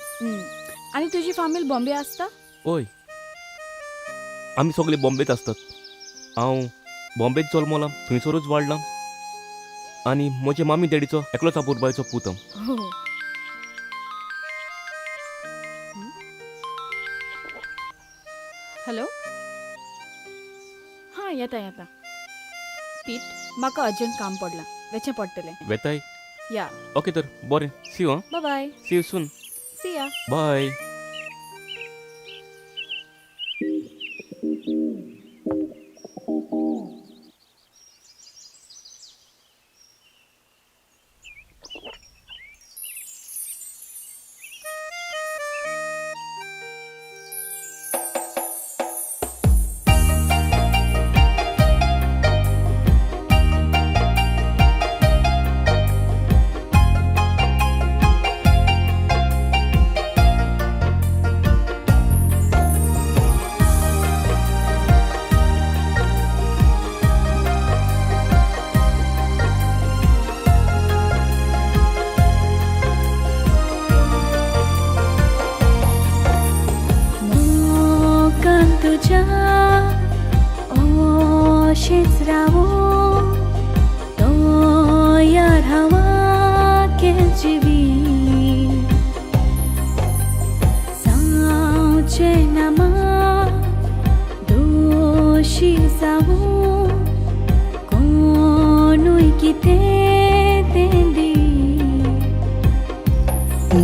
Speaker 7: आनी तुजी फामील बॉम्बे आसता?
Speaker 10: हय, आमी सगळे बॉम्बेत आसतात. हांव बॉम्बेत जल्मलां, थंयसरूच वाडलां आनी म्हजे मामी डॅडीचो एकलोच आपुरबायचो पूत हांव.
Speaker 7: हॅलो, येता येता. पीट, म्हाका अर्जंट काम पडलां, वेचें पडटलें.
Speaker 10: वेताय?
Speaker 7: या.
Speaker 10: ओके तर बरें, C you.
Speaker 7: Bye bye.
Speaker 10: See you soon.
Speaker 7: See ya.
Speaker 10: Bye.
Speaker 12: मोगान तुज्या अशेंच रावूं तो यार हांव केजीवी जावचें ना मा दोशी जावूं कोणूय कितें तें दी.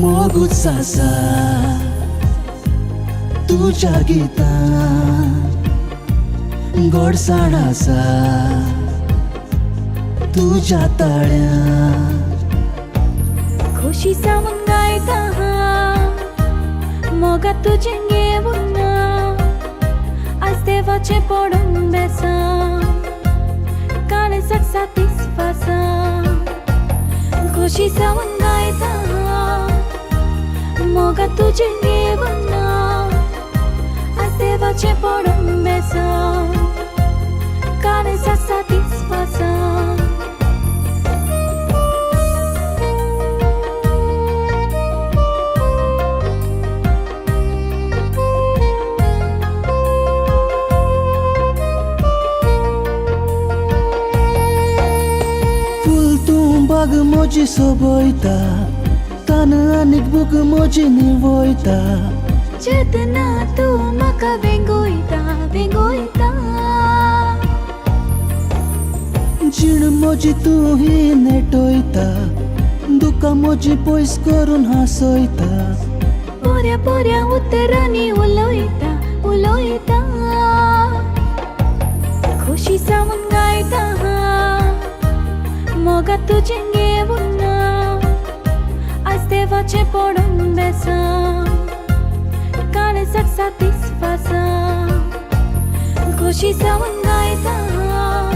Speaker 11: मोगूच आसा तुज्या गितान, गोडसाण आसा तुज्या ताळ्यान.
Speaker 12: खोशी जावन गायता हांव मोगा तुजें घेवन ना, आज देवाचें पडून बेसां काळजाक सातीस्फासां. खोशी जावन गायता हांव मोगा तुजें घेवन ना, आज देवाचें पडून बेसां काळजाक सातीस्फासां.
Speaker 11: फूल तूं बाग म्हजी सोबयता, तान आनीक भूक म्हजी निवयता.
Speaker 12: जेन्ना तूं म्हाका वेंगयता वेंगयता,
Speaker 11: जीण म्हजी तूं ही नेटयता, दुकां म्हजी पयस करून हांसयता.
Speaker 12: बऱ्या बऱ्या उतरांनी उलयता उलयता, खोशी जावन गायता हांव मोगा तुजें घेवन ना, आज देवाचें पडून बेसां काळजाक सातीस्फासां. खोशी जावन गायता हांव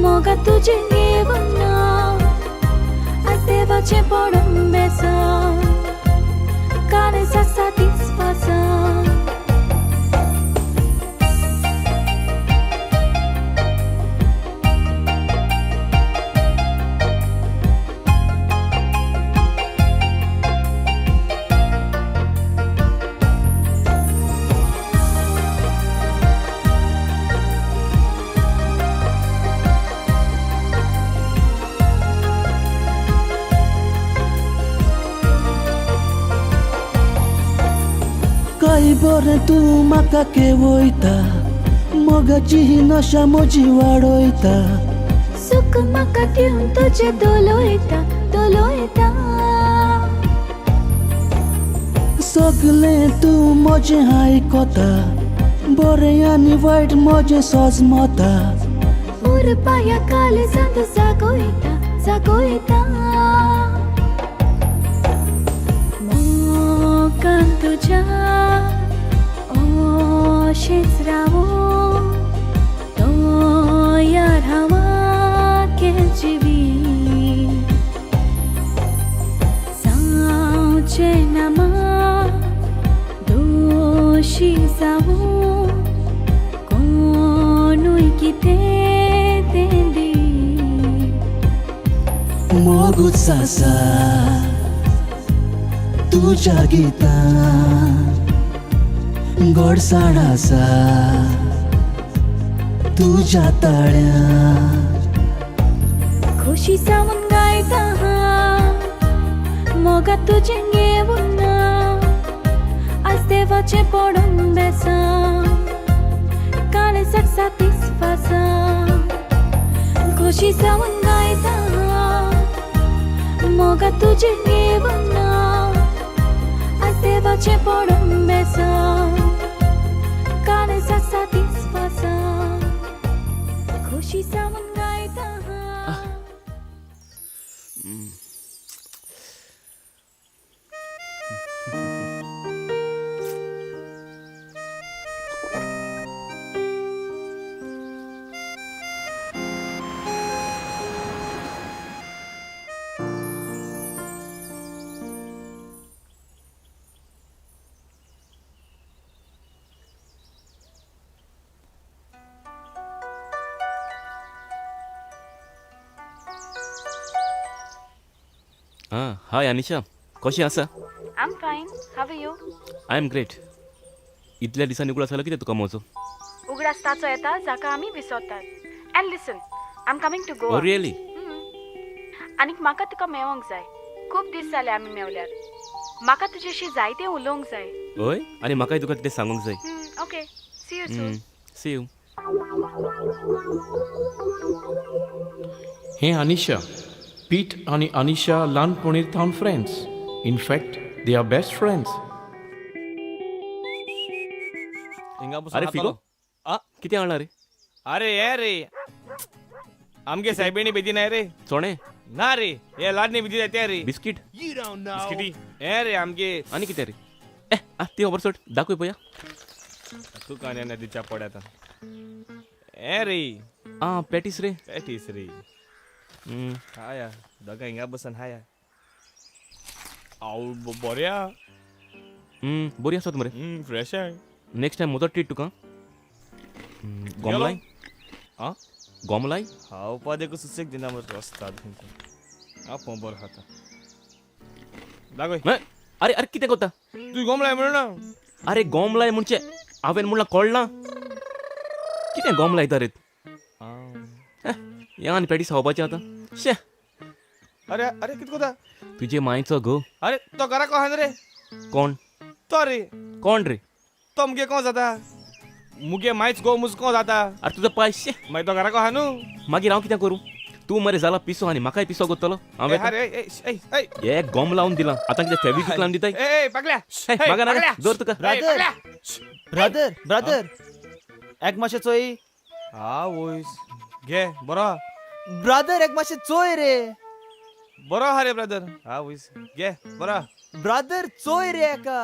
Speaker 12: मोगा तुजें घेवन ना, आज देवाचें पडून बेसां काळजाक सातीस्फासां.
Speaker 11: काय बरें तूं म्हाका केवयता, मोगाची ही नशा म्हजी वाडयता.
Speaker 12: सुख म्हाका दिवन तुजें डोलयता डोलयता,
Speaker 11: सगलें तूं म्हजें आयकता, बरें आनी वायट म्हजें सोजमता.
Speaker 12: उरपाया काळजांत जागयता जागयता, मोगान तुज्या अशेंच रावूं तो यार हांव केजीवी जावचें ना मा दोशी जावूं कोणूय कितें तें दी.
Speaker 11: मोगूच आसा तुज्या गितान, गोडसाण आसा तुज्या ताळ्यान.
Speaker 12: खोशी जावन गायता हांव मोगा तुजें घेवन ना, आज देवाचें पडून बेसां काळजाक सातीस्फासां. मोगा तुजें घेवन ना आयज देवाचें पडून बेसां काळज आसा दिसपासां खोशी जावन गायता हांव.
Speaker 10: आं, हाय अनिशा, कशें आसा?
Speaker 7: I am fine, how are you?
Speaker 10: I am great. इतल्या दिसांनी उगडास जालो कितें तुका म्हजो?
Speaker 7: उगडास ताचो येता जाका आमी विसरतात. And listen, I am coming to
Speaker 10: oh
Speaker 7: Goa.
Speaker 10: Really?
Speaker 7: आनीक म्हाका तुका मेवोंक जाय. खूब दीस जाले आमी मेवल्यार. म्हाका तुजेशी जायतें उलोवंक जाय.
Speaker 10: हय, आनी म्हाकाय तुका कितें सांगूंक जाय.
Speaker 7: Okay, see you soon.
Speaker 10: See you.
Speaker 1: हें अनिशा. पीट आनी अनिशा ल्हानपणीर थावन friends. In fact they are best friends.
Speaker 4: हिंगा बसून
Speaker 10: अरे
Speaker 4: खातालो.
Speaker 10: फिगो,
Speaker 4: आ?
Speaker 10: कितें हाडलां रे?
Speaker 4: अरे हे रे, आमगे सायबिणी बेदी नाही रे.
Speaker 10: चोणे?
Speaker 4: ना रे, हे लाडणी बेदी ते रे.
Speaker 10: बिस्कीट?
Speaker 4: बिस्किटी हे रे आमगे.
Speaker 10: आनी कितें रे? ए आ ती खबर सोड, दाखय पळया.
Speaker 4: तू कान्या नदीच्या पड्यात हे रे.
Speaker 10: आं, पॅटीस रे.
Speaker 4: पॅटीस रे. हाया दोगां हिंगा बसन हाया. आव बऱ्या.
Speaker 10: बरी आसात मरे.
Speaker 4: फ्रेश आहे.
Speaker 10: नेक्स्ट टायम म्हजो ट्रीट तुका. गोमलाय?
Speaker 4: आं?
Speaker 10: गोमलाय?
Speaker 4: हांव पा देखून सुसेग दिना मरे रस्ताद. हांव पळोवं बरो खाता. दाखय.
Speaker 10: अरे अरे कितें करता
Speaker 4: तूं गोमलाय म्हणून ना.
Speaker 10: अरे गोमलाय म्हणचे हांवें म्हणलां कळना कितें गोमलायता रे. हें आनी पॅटीस खावपाचें आतां. शे.
Speaker 4: अरे अरे कितें करता?
Speaker 10: तुजे मांयचो घोव.
Speaker 4: अरे तो घरा कोण आहा रे?
Speaker 10: कोण?
Speaker 4: तो रे.
Speaker 10: कोण रे?
Speaker 4: तो मुगे कोण जाता? मुगे मायच गो मुज कोण जाता?
Speaker 10: अरे तुजो पाय. शे.
Speaker 4: मागीर तो घरा कोण आहा न्हू?
Speaker 10: मागीर हांव कितें करूं? तूं मरे जाला पिसो आनी म्हाकाय पिसो करतलो. हांव
Speaker 4: अरे
Speaker 10: हे गोम लावन दिलां आतां कितें फेविक्विक लावन दिताय?
Speaker 4: ए पागल्या,
Speaker 10: म्हाका नाका, दवर तुका.
Speaker 2: ब्रदर ब्रदर ब्रदर एक मातशें चोय.
Speaker 4: आवयस, घे बरो.
Speaker 2: ब्रदर एक मातशें चोय रे.
Speaker 4: बरो आहा रे ब्रदर. आवयस, घे बरो.
Speaker 2: ब्रदर चोय रे एका.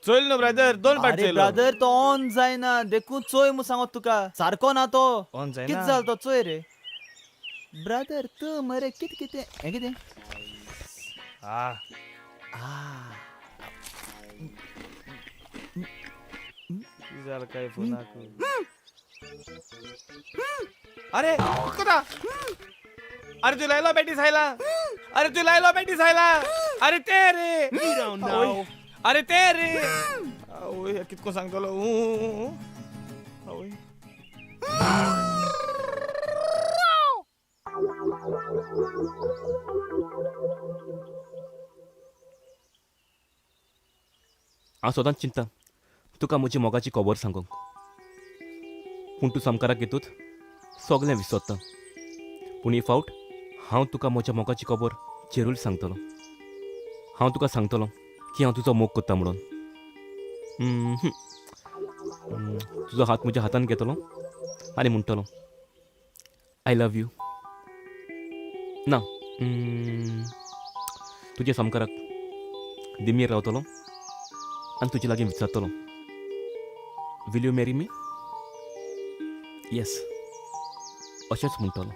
Speaker 4: चोयल न्हू ब्रदर, दोन पाट
Speaker 2: अरे
Speaker 4: चोयलो.
Speaker 2: ब्रदर तो ऑन जायना देखून चोय म्हूण सांगत तुका. सारको ना तो.
Speaker 4: ऑन जायना.
Speaker 2: कितें जालें तो चोय रे ब्रदर. तूं मरे कितें कितें हें कितें?
Speaker 4: आ कितें जालें काय फोनाक? अरे कितें करता? अरे तूं लायलो बॅटीस आयला. अरे तूं लायलो बॅटीस आयला. अरे ते रे. अरे ते रे. आवय कितको सांगतलो. आवय
Speaker 10: हांव सदांच चिंता तुका म्हजी मोगाची खबर सांगूंक, पूण तूं सामकाराक येतूच सगळें विसरता. पूण ही फावट हांव तुका म्हज्या मोगाची खबर चेरूल सांगतलो. हांव तुका सांगतलो की हांव तुजो मोग करता म्हणून. तुजो हात म्हज्या हातान घेतलो आनी म्हणटलो I love you. ना, तुज्या सामकाराक दिमयेर रावतलो आनी तुजे लागीं विचारतलो, will you marry me? Yes, अशेंच म्हणटलो.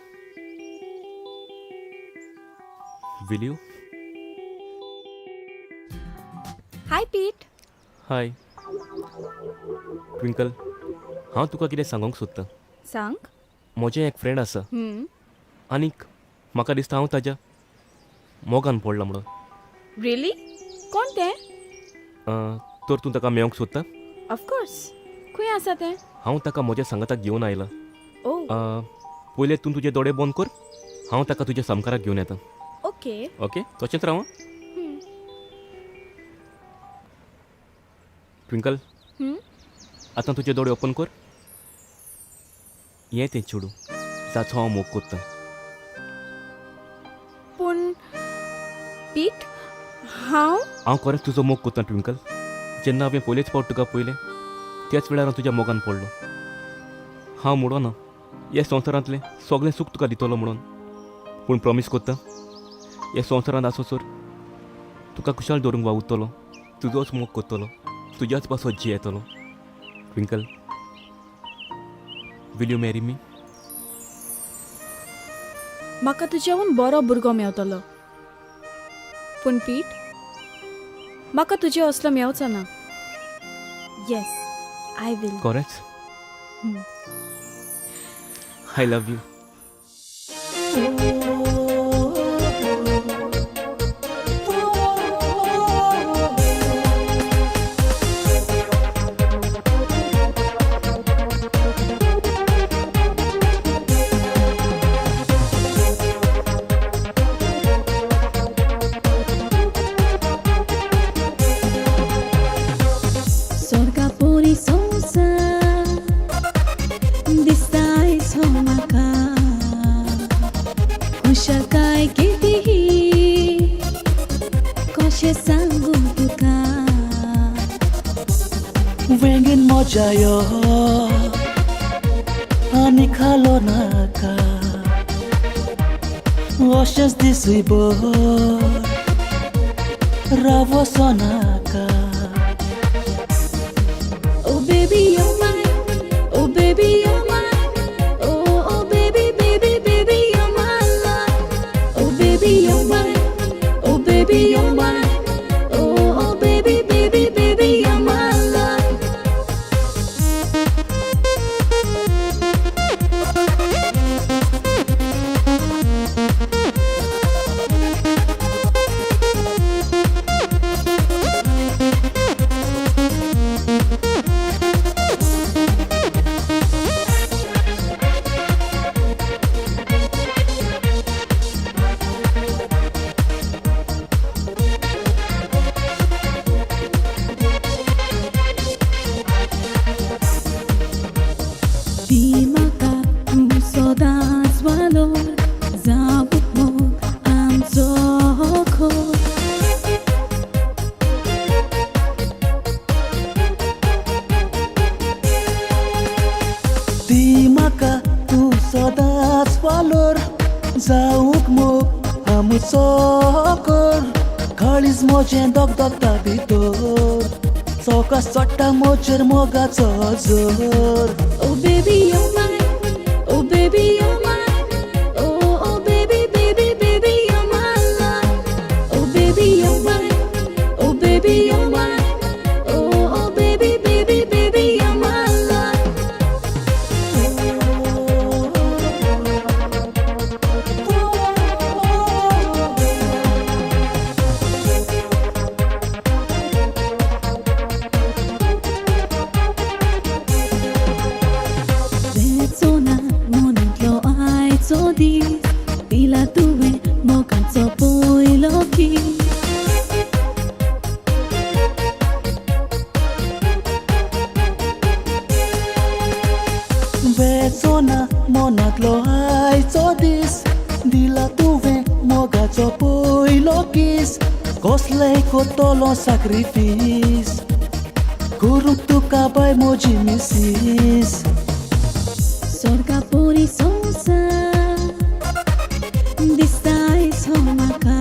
Speaker 10: Will you?
Speaker 7: Hi Pete.
Speaker 10: Hi Twinkle, हांव तुका कितें सांगूंक सोदतां.
Speaker 7: सांग.
Speaker 10: म्हजें एक फ्रेंड आसा आनीक म्हाका दिसता हांव ताज्या मोगान पडला म्हणून.
Speaker 7: रियली? कोण तें?
Speaker 10: तर तूं ताका मेळोवंक सोदता?
Speaker 7: ऑफकोर्स. खंय आसा तें?
Speaker 10: हांव ताका म्हज्या सांगाताक घेवन आयलां.
Speaker 7: ओ.
Speaker 10: पयलें तूं तुजे दोळे बंद कर, हांव ताका तुज्या सामकाराक घेवन येता.
Speaker 7: ओके.
Speaker 10: ओके, तशेंच राव. ट्विंकल, आतां तुजे दोळे ओपन कर. हें तें चेडूं जाचो हांव मोग करतां.
Speaker 7: पूण पीट, हांव
Speaker 10: हांव खरेंच तुजो मोग कोत्ता ट्विंकल. जेन्ना हांवें पयलेच फावट तुका पळयलें त्याच वेळार हांव तुज्या मोगान पडलो. हांव म्हणो ना ह्या संवसारांतलें सगळें सूख तुका दितलो म्हणून, पूण प्रॉमीस कोत्ता ह्या संवसारांत आसोसर तुका खुशाल दवरूंक वावुरतलो, तुजोच मोग कोत्तलो, तुज्याच पासत जियेतलो. Twinkle, will you marry me?
Speaker 7: म्हाका तुज्याहून बरो भुरगो मेवतलो, पूण पीट, म्हाका तुजे असलो मेवचो ना. Yes, I will.
Speaker 10: खरेंच? I love you.
Speaker 12: स्वर्गापुरी संवसार दिसताय सो म्हाका, खुशालकाय कितें ही कशें सांगू तुका.
Speaker 11: वेंगेन मजा यो आनी खालो नाका, अशेंच दिसूय भर राव वचो नाका.
Speaker 12: Oh baby you're mine, oh baby you're mine, oh oh baby baby baby you're my life. Oh baby you're mine, oh baby you're mine, oh oh baby baby baby you're my life. दी म्हाका तूं सदांच वालोर, जावूं मोग आमचो खोर.
Speaker 11: दी म्हाका तूं सदांच वालोर, जावंक मोग आमचो कर. काळीज म्हजें दगदगता भितर, चौका चडटा म्हजेर मोगाचो जोर.
Speaker 12: Oh baby you're mine, oh baby you're mine, oh oh baby baby baby you're my life. Oh baby you're mine, oh baby you're mine, oh oh baby baby baby you're my life. वेचो ना मनांतलो आयचो दीस, दिला तुवें मोगाचो पयलो किस.
Speaker 11: वेचो ना मनांतलो आयचो दीस, दिला तुवें मोगाचो पयलो किस. कसलेय कोत्तलो साक्रिफीस करूंक तुका बाय म्हजी मिसीस.
Speaker 12: स्वर्गापुरी संवसार दिसताय सो म्हाका,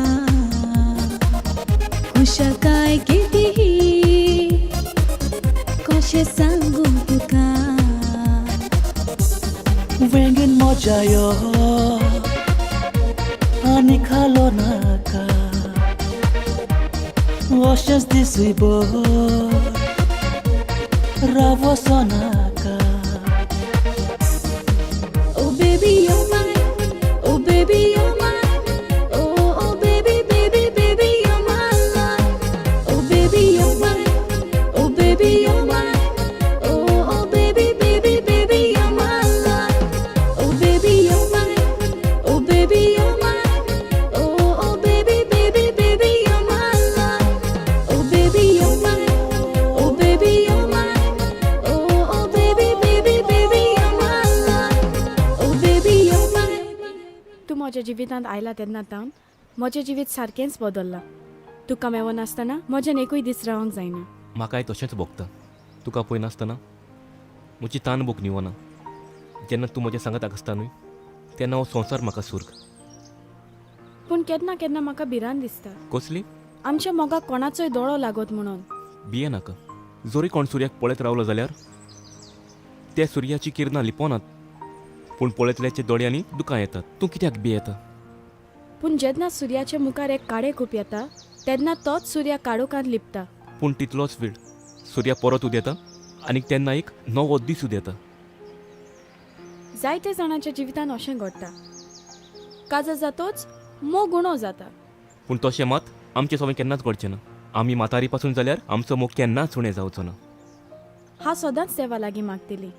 Speaker 12: खुशालकाय कितें ही कशें सांगू तुका.
Speaker 11: वेंगेन मजा यो आनी खालो नाका, अशेंच दिसूय भर राव वचो नाका.
Speaker 12: Oh baby you're mine, oh baby you're mine, oh oh baby baby baby you're my life. Oh baby you're mine, oh baby you're mine, oh oh baby baby baby you're my life. Oh baby you're mine, oh baby you're mine, oh oh baby baby baby you're my life. Oh baby you're mine, oh baby you're mine, oh oh baby baby baby you're my life. Oh baby you're mine.
Speaker 7: तूं म्हज्या जिवितांत आयला तेन्ना तावन म्हजें जिवीत सारकेंच बदल्लां. तुका मेवनासतना म्हज्यान एकूय दीस रावंक जायना.
Speaker 10: म्हाकाय तशेंच भोगता. तुका पळयनासतना म्हजी तान भूक न्हिवना. जेन्ना तूं म्हज्या सांगाताक आसता न्हय तेन्ना हो संवसार म्हाका सुर्ग.
Speaker 7: पूण केन्ना केन्ना म्हाका भिरांत दिसता.
Speaker 10: कसली?
Speaker 7: आमच्या मोगाक कोणाचोय दोळो लागत म्हणून.
Speaker 10: भिये नाका. जोरी कोण सुर्याक पळयत रावलो जाल्यार त्या सुर्याची किरणां लिपोनात, पूण पळयतल्याच्या दोळ्यांनी दुकां येतात. तूं कित्याक भियेता?
Speaker 7: पूण जेन्ना सुर्याच्या मुखार एक काळें कूप येता तेन्ना तोच सुर्या काळोखांत लिपता.
Speaker 10: पूण तितलोच वेळ सुर्या परत उदेता आनी तेन्ना एक नवो दीस उदेता.
Speaker 7: जायते जाणांच्या जिवितांत अशें घडटा. काजार जातोच मोग उणो जाता.
Speaker 10: पूण तशें मात आमचें सवंय केन्नाच घडचें ना. आमी म्हातारी पासून जाल्यार आमचो मोग केन्नाच उणें जावचो ना.
Speaker 7: हांव सदांच देवा लागीं मागतली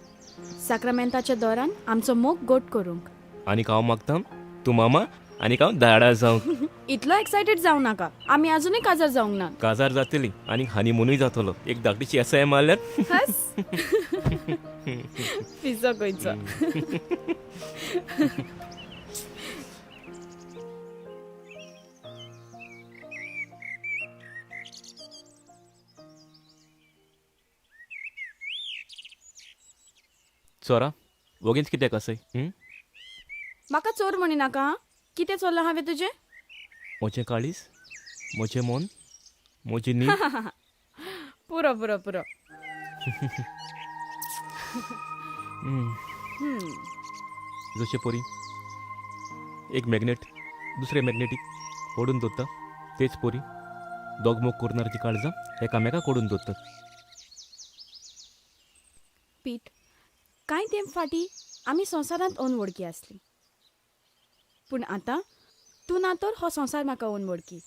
Speaker 7: साक्रामेंताच्या दौरान आमचो मोग गोट करूंक.
Speaker 10: आनीक हांव मागता तूं मामा आनीक हांव दाडा जावंक.
Speaker 7: इतलो एक्सायटेड जावं नाका. आमी अजुनूय काजार जावंक ना.
Speaker 10: काजार जातली आनी हनीमुनूय जातलो. एक धाकटीशी एसआय मारल्यार.
Speaker 7: हस पिसो खंयचो.
Speaker 10: चोरा वोगीच कित्याक आसय?
Speaker 7: म्हाका चोर म्हणी नाका. कितें चोरलां हांवें तुजें?
Speaker 10: म्हजें काळीज, म्हजें मन, म्हजी न्हीद.
Speaker 7: पुरो पुरो पुरो.
Speaker 10: जशें परी एक मॅग्नेट दुसरे मॅग्नेटीक ओडून दवरता, तेच परी दोग मोग करणाराची काळजां एकामेकाक ओडून दवरतात.
Speaker 7: पीट, कांय तेंप फाटीं आमी संवसारांत अनवळखी आसली, पूण आतां तूं ना तर हो संवसार म्हाका अनवळखी.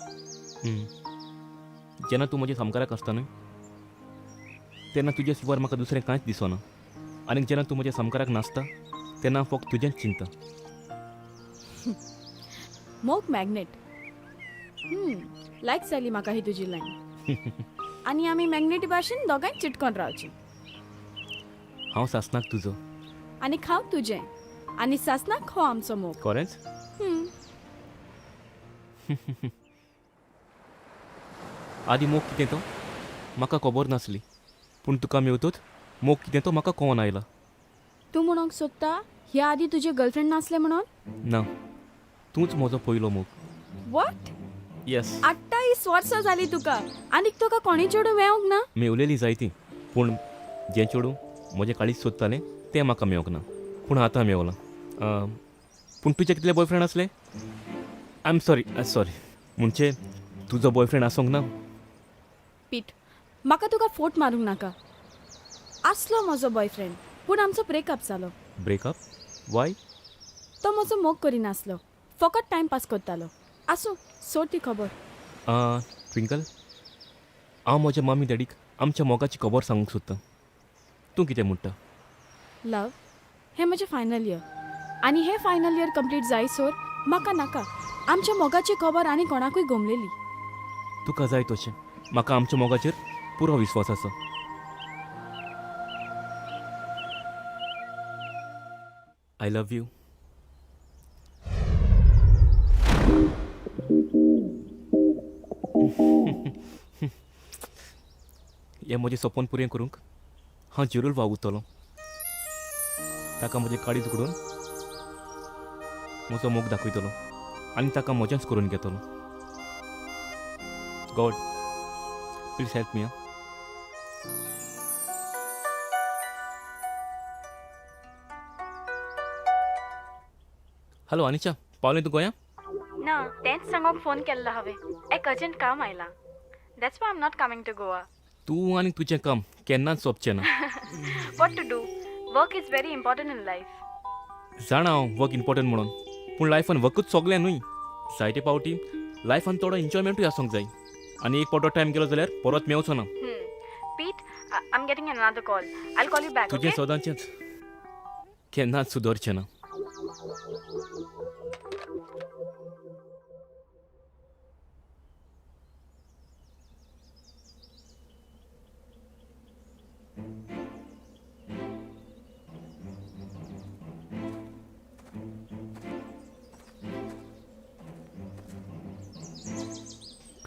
Speaker 10: जेन्ना तूं म्हज्या सामकाराक आसता न्हय तेन्ना तुज्या शिवाय म्हाका दुसरें कांयच दिसना. आनी जेन्ना तूं म्हज्या सामकाराक नासता तेन्ना फक्त तुजेंच चिंता.
Speaker 7: मोग मॅग्नेट. लायक जाली म्हाका ही तुजी लायन. आनी आमी मॅग्नेटी भाशेन दोगांय चिटकोन रावची.
Speaker 10: हांव सासनाक तुजो
Speaker 7: आनी हांव तुजें, आनी सासनाक हो आमचो मोग.
Speaker 10: खरेंच? आदी मोग कितें तो म्हाका खबर नासली, पूण तुका मेवतोच मोग कितें तो म्हाका कळोन आयला.
Speaker 7: तूं म्हणूंक सोदता ह्या आदी तुजें गर्लफ्रेंड नासलें म्हणून?
Speaker 10: ना, तूंच म्हजो पयलो मोग.
Speaker 7: What?
Speaker 10: Yes.
Speaker 7: 28 वर्सां जालीं तुका आनीक तुका कोणी चेडूं मेवंक ना?
Speaker 10: मेवलेली जायती, पूण जें चेडूं म्हजें काळीज सोदतालें तें म्हाका मेवंक ना, पूण आतां मेवलां. पूण तुजे कितले बॉयफ्रेंड आसले? I am sorry, sorry, म्हणजे तुजो बॉयफ्रेंड आसूंक ना?
Speaker 7: पीट, म्हाका तुका फोट मारूंक नाका. आसलो म्हजो बॉयफ्रेंड, पूण आमचो ब्रेकअप जालो.
Speaker 10: ब्रेकअप? वाय?
Speaker 7: तो म्हजो मोग करिनासलो, फकत टायम पास करतालो. आसूं, सोड ती खबर.
Speaker 10: ट्विंकल, हांव म्हज्या मामी डॅडीक आमच्या मोगाची खबर सांगूंक सोदतां. तूं कितें म्हणटा?
Speaker 7: लव, हें म्हजें फायनल इयर आनी हें फायनल इयर कंप्लीट जायसर म्हाका नाका आमच्या मोगाची खबर आनी कोणाकूय गोमलेली.
Speaker 10: तुका जाय तशें. म्हाका आमच्या मोगाचेर पुरो विस्वास आसा. I love you. हें म्हजें सपन पुरें करूंक हांव जरूर वावुरतलो. ताका म्हजें काळीज उगडून म्हजो मोग दाखयतलो आनी ताका म्हजेंच करून घेतलो. God, please help me. Hello Anisha, पावलें तूं गोंया?
Speaker 7: ना, तेंच सांगोंक फोन केल्लो हांवें. एक अर्जंट काम आयलां. That's why I am not coming to Goa.
Speaker 10: तूं आनी तुजें काम केन्नाच सोंपचें ना.
Speaker 7: What to do? Work is very important in life.
Speaker 10: जाणा हांव वर्क इम्पॉर्टंट म्हणून, पूण लायफान वर्कूच सगळें न्हय. जायते पावटी लायफान थोडो एन्जॉयमेंटूय आसूंक जाय. आनी एक फावटो टायम गेलो जाल्यार परत मेवचो ना.
Speaker 7: Pete, I am getting another call. I will call you back.
Speaker 10: तुजें सदांचेंच केन्नाच सुदरचें ना.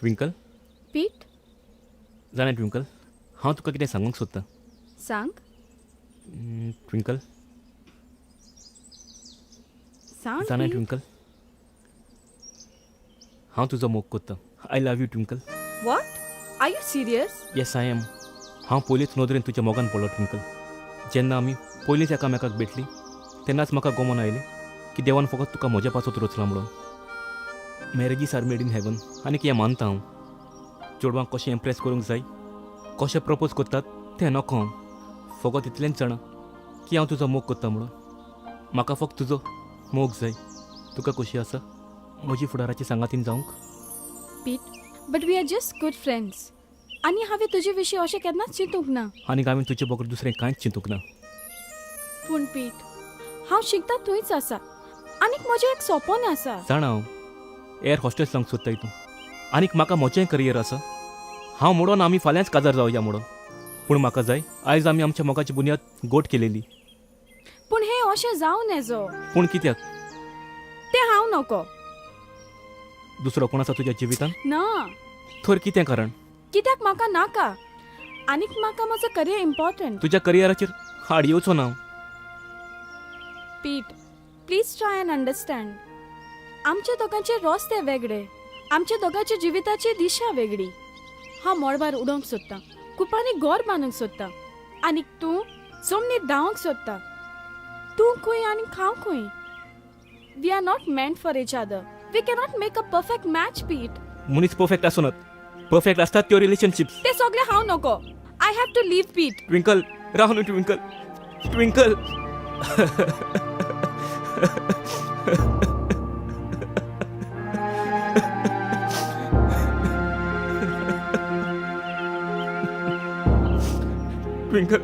Speaker 10: ट्विंकल.
Speaker 7: पीट.
Speaker 10: जाणा ट्विंकल, हांव तुका कितें सांगूंक सोदतां.
Speaker 7: सांग.
Speaker 10: ट्विंकल.
Speaker 7: सांग.
Speaker 10: जाणा
Speaker 7: पीट.
Speaker 10: ट्विंकल, हांव तुजो मोग करतां. I love you Twinkle.
Speaker 7: What? Are you serious?
Speaker 10: Yes I am. हांव पयलीच नदरेन तुज्या मोगान पडलो ट्विंकल. जेन्ना आमी पयलींच एकामेकाक भेटली तेन्नाच म्हाका गोमोन आयलें की देवान फकत तुका म्हज्या पासत रचलां म्हणून. Marriages are made in heaven आनीक हें मानता हांव. चेडवांक कशें इम्प्रेस करूंक जाय, कशें प्रपोज करतात तें नको हांव. फकत इतलेंच जाणा की हांव तुजो मोग करता म्हणून. म्हाका फक्त तुजो मोग जाय. तुका खोशी आसा म्हजी फुडाराची सांगातीन जावंक?
Speaker 7: Pete, but we are just good friends. आनी हांवें तुजे विशीं अशें केन्नाच चिंतूंक ना.
Speaker 10: आनीक हांवें तुजे बगर दुसरें कांयच चिंतूंक ना.
Speaker 7: पूण पीट, हांव शिकता थंयच आसा आनीक म्हजें एक सोपोन आसा.
Speaker 10: जाणा हांव, एअर हॉस्टेस जावंक सोदताय तूं. आनीक म्हाका म्हजेंय करियर आसा. हांव म्हणून आमी फाल्यांच काजार जावया म्हणून. पूण म्हाका जाय आयज आमी आमच्या मोगाची बुन्याद गोट केलेली.
Speaker 7: पूण हें अशें जावं नेजो.
Speaker 10: पूण कित्याक?
Speaker 7: तें हांव नको.
Speaker 10: दुसरो कोण आसा तुज्या जिवितान?
Speaker 7: ना.
Speaker 10: तर कितें कारण?
Speaker 7: कित्याक म्हाका नाका. आनीक म्हाका म्हजो करियर इम्पॉर्टंट.
Speaker 10: तुज्या करियराचेर हाड येवचो ना.
Speaker 7: Pete, please try and understand. आमच्या दोगांचे रस्ते वेगळे, आमच्या दोगांच्या जिविताची दिशा वेगळी. हांव मळबार उडोवंक सोदतां, कुपांनी घर बांदूंक सोदतां, आनीक तूं जमनीर धांवंक सोदता. तूं खंय आनी हांव खंय? We are not meant for each other. We cannot make a perfect match, Pete.
Speaker 10: मनीस परफेक्ट आसनात. परफेक्ट आसतात त्यो रिलेशनशिप्स.
Speaker 7: ते सगळे हांव नको. I have to leave, Pete.
Speaker 10: Twinkle, राव न्हू ट्विंकल. ट्विंकल. ट्विंकल.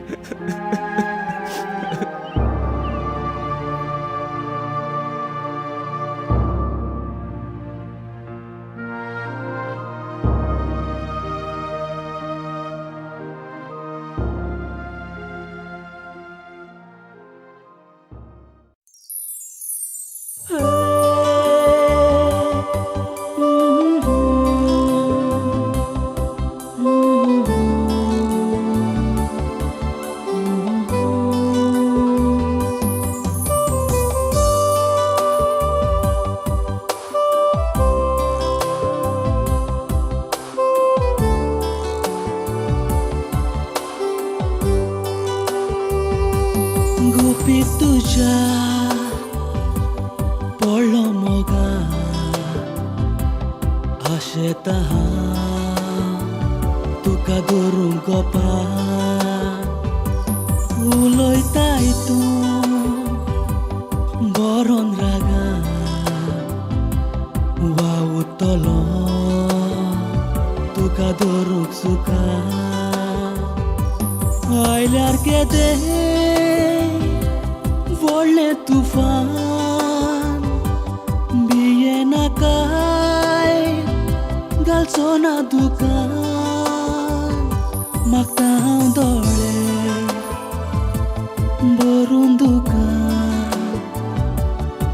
Speaker 11: गुपीत तुज्या पडलो मोगा आशेता हांव तुका धरूंक गोपा उलयताय तूं बरोन रागा वावुतलो तुका धरूंक सुका आयल्यार केदें व्हडलें तुफान भियेनाकाय घालचो ना दुकान मागता हांव दोळे भरून दुकान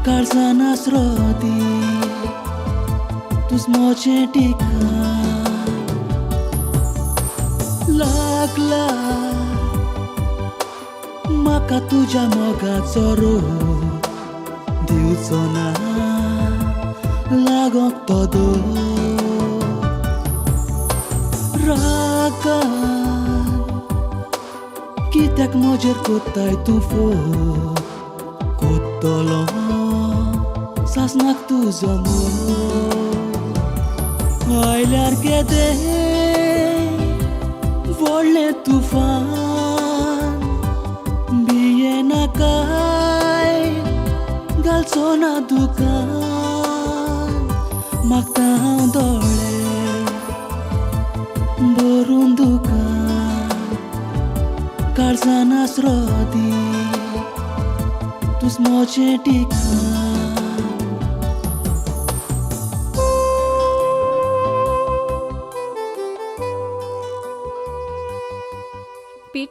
Speaker 11: काळजान आसरो दी तूंच म्हजें ठिकाण लागला म्हाका तुज्या मोगाचो रोग दिवचो ना लागोंक तो दोग रागान कित्याक म्हजेर कोत्ताय तूं फोग कोत्तलो सासणाक तुजो मोग आयल्यार केदें व्हडलें तुफान भियेनाकाय घालचो ना दुकान मागता हांव दोळे भरून दुकान काळजान आसरो दी तूंच म्हजें ठिकाण.
Speaker 7: पीट,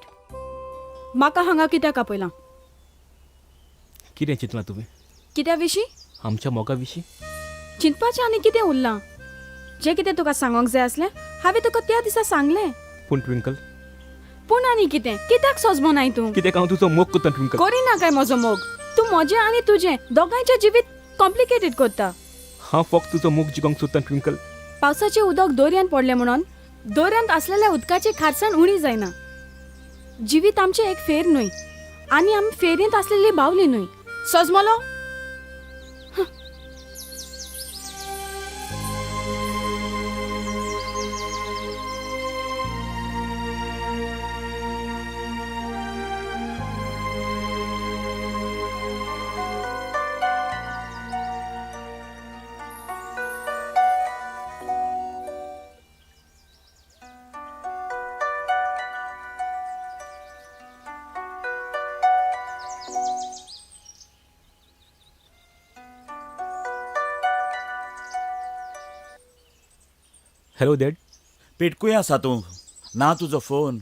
Speaker 7: म्हाका हांगा कित्याक आपयलां?
Speaker 10: कितें चिंतलां तुवें?
Speaker 7: कित्या विशीं?
Speaker 10: आमच्या मोगा विशीं.
Speaker 7: चिंतपाचें आनी कितें उरलां? जें कितें तुका सांगोंक जाय आसलें हांवें तुका त्या दिसा सांगलें.
Speaker 10: पूण ट्विंकल,
Speaker 7: पूण आनी कितें? कित्याक सोजमोनाय तूं?
Speaker 10: कित्याक हांव तुजो मोग करता ट्विंकल.
Speaker 7: करिना काय म्हजो मोग? तूं म्हजें आनी तुजें दोगांयचें जिवीत कॉम्प्लिकेटेड करता.
Speaker 10: हांव फक्त तुजो मोग जिखोंक सोदतां ट्विंकल.
Speaker 7: पावसाचें उदक दर्यांत पडलें म्हणून दर्यांत आसलेल्या उदकाची खारसाण उणी जायना. जिवीत आमचें एक फेर न्हय आनी आमी फेरयेंत आसलेली बावली न्हय. सोजमलो?
Speaker 10: Hello dad.
Speaker 5: पेटकूय आसा तूं? ना तुजो फोन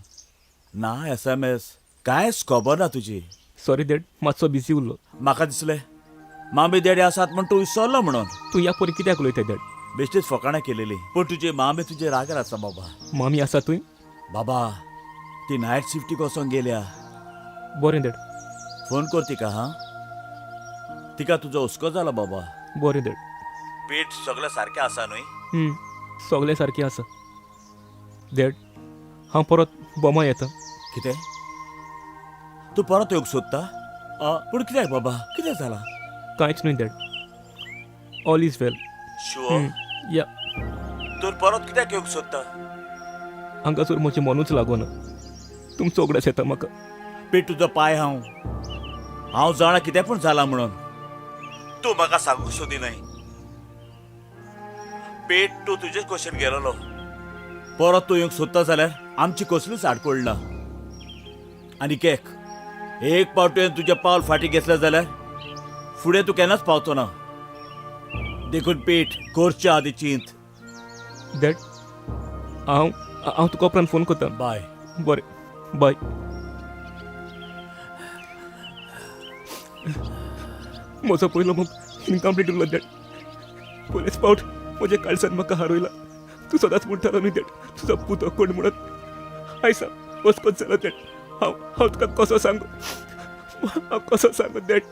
Speaker 5: ना SMS, कांयच खबर ना तुजी.
Speaker 10: सॉरी डॅड, मातसो बिजी उरलो.
Speaker 5: म्हाका दिसलें मामी डॅडी आसात म्हण तूं विसरलो म्हणून.
Speaker 10: तूं ह्या पोरी कित्याक उलयता डॅड?
Speaker 5: बेश्टीच फकाणां केलेली, पूण तुजी मामी तुजे रागार आसा बाबा.
Speaker 10: मामी आसा तुय?
Speaker 5: बाबा ती नायट शिफ्टीक वचोंक गेल्या.
Speaker 10: बरें डॅड.
Speaker 5: फोन कर तिका. हा, तिका तुजो हुस्को जाला बाबा.
Speaker 10: बरें डॅड.
Speaker 5: पेट सगळें सारकें आसा न्हय?
Speaker 10: सगळें सारकें आसा डॅड. हांव परत बोमा येता.
Speaker 5: कितें तूं परत येवंक सोदता? पूण कित्याक बाबा, कितें जालां?
Speaker 10: कांयच न्हय dad, all is well.
Speaker 5: Sure?
Speaker 10: Yeah.
Speaker 5: तूं परत कित्याक येवंक सोदता?
Speaker 10: हांगासर म्हजें मनूच लागना. तुमचो उगडास येता म्हाका.
Speaker 5: पेट तुजो पाय हांव, हांव जाणा कितें पूण जालां म्हणून. तूं म्हाका सांगूंक सोदी न्हय. पेट तूं तुजेच क्वेश्चन गेलोलो. परत तूं येवंक सोदता जाल्यार आमची कसलीच आडकोळ ना. आनी केक एक पावट तुवें तुजें पावल फाटीं घेतलें जाल्यार फुडें तूं केन्नाच पावचो ना. देखून पेट करच्या आदी चिंत.
Speaker 10: डॅड, हांव हांव तुका उपरांत फोन करता.
Speaker 5: बाय.
Speaker 10: बरें, बाय. म्हजो पयलो मोग इनकम्प्लीट उरलो डॅड. पयलेच पावट म्हज्या काळजान म्हाका हारयला. तूं सदांच म्हणटालो न्हय डॅड, तुजो पुतो कोण म्हणत. आयसा वचपत जालो डॅड. हांव हांव तुका कसो सांगू, हांव कसो सांगू डॅड?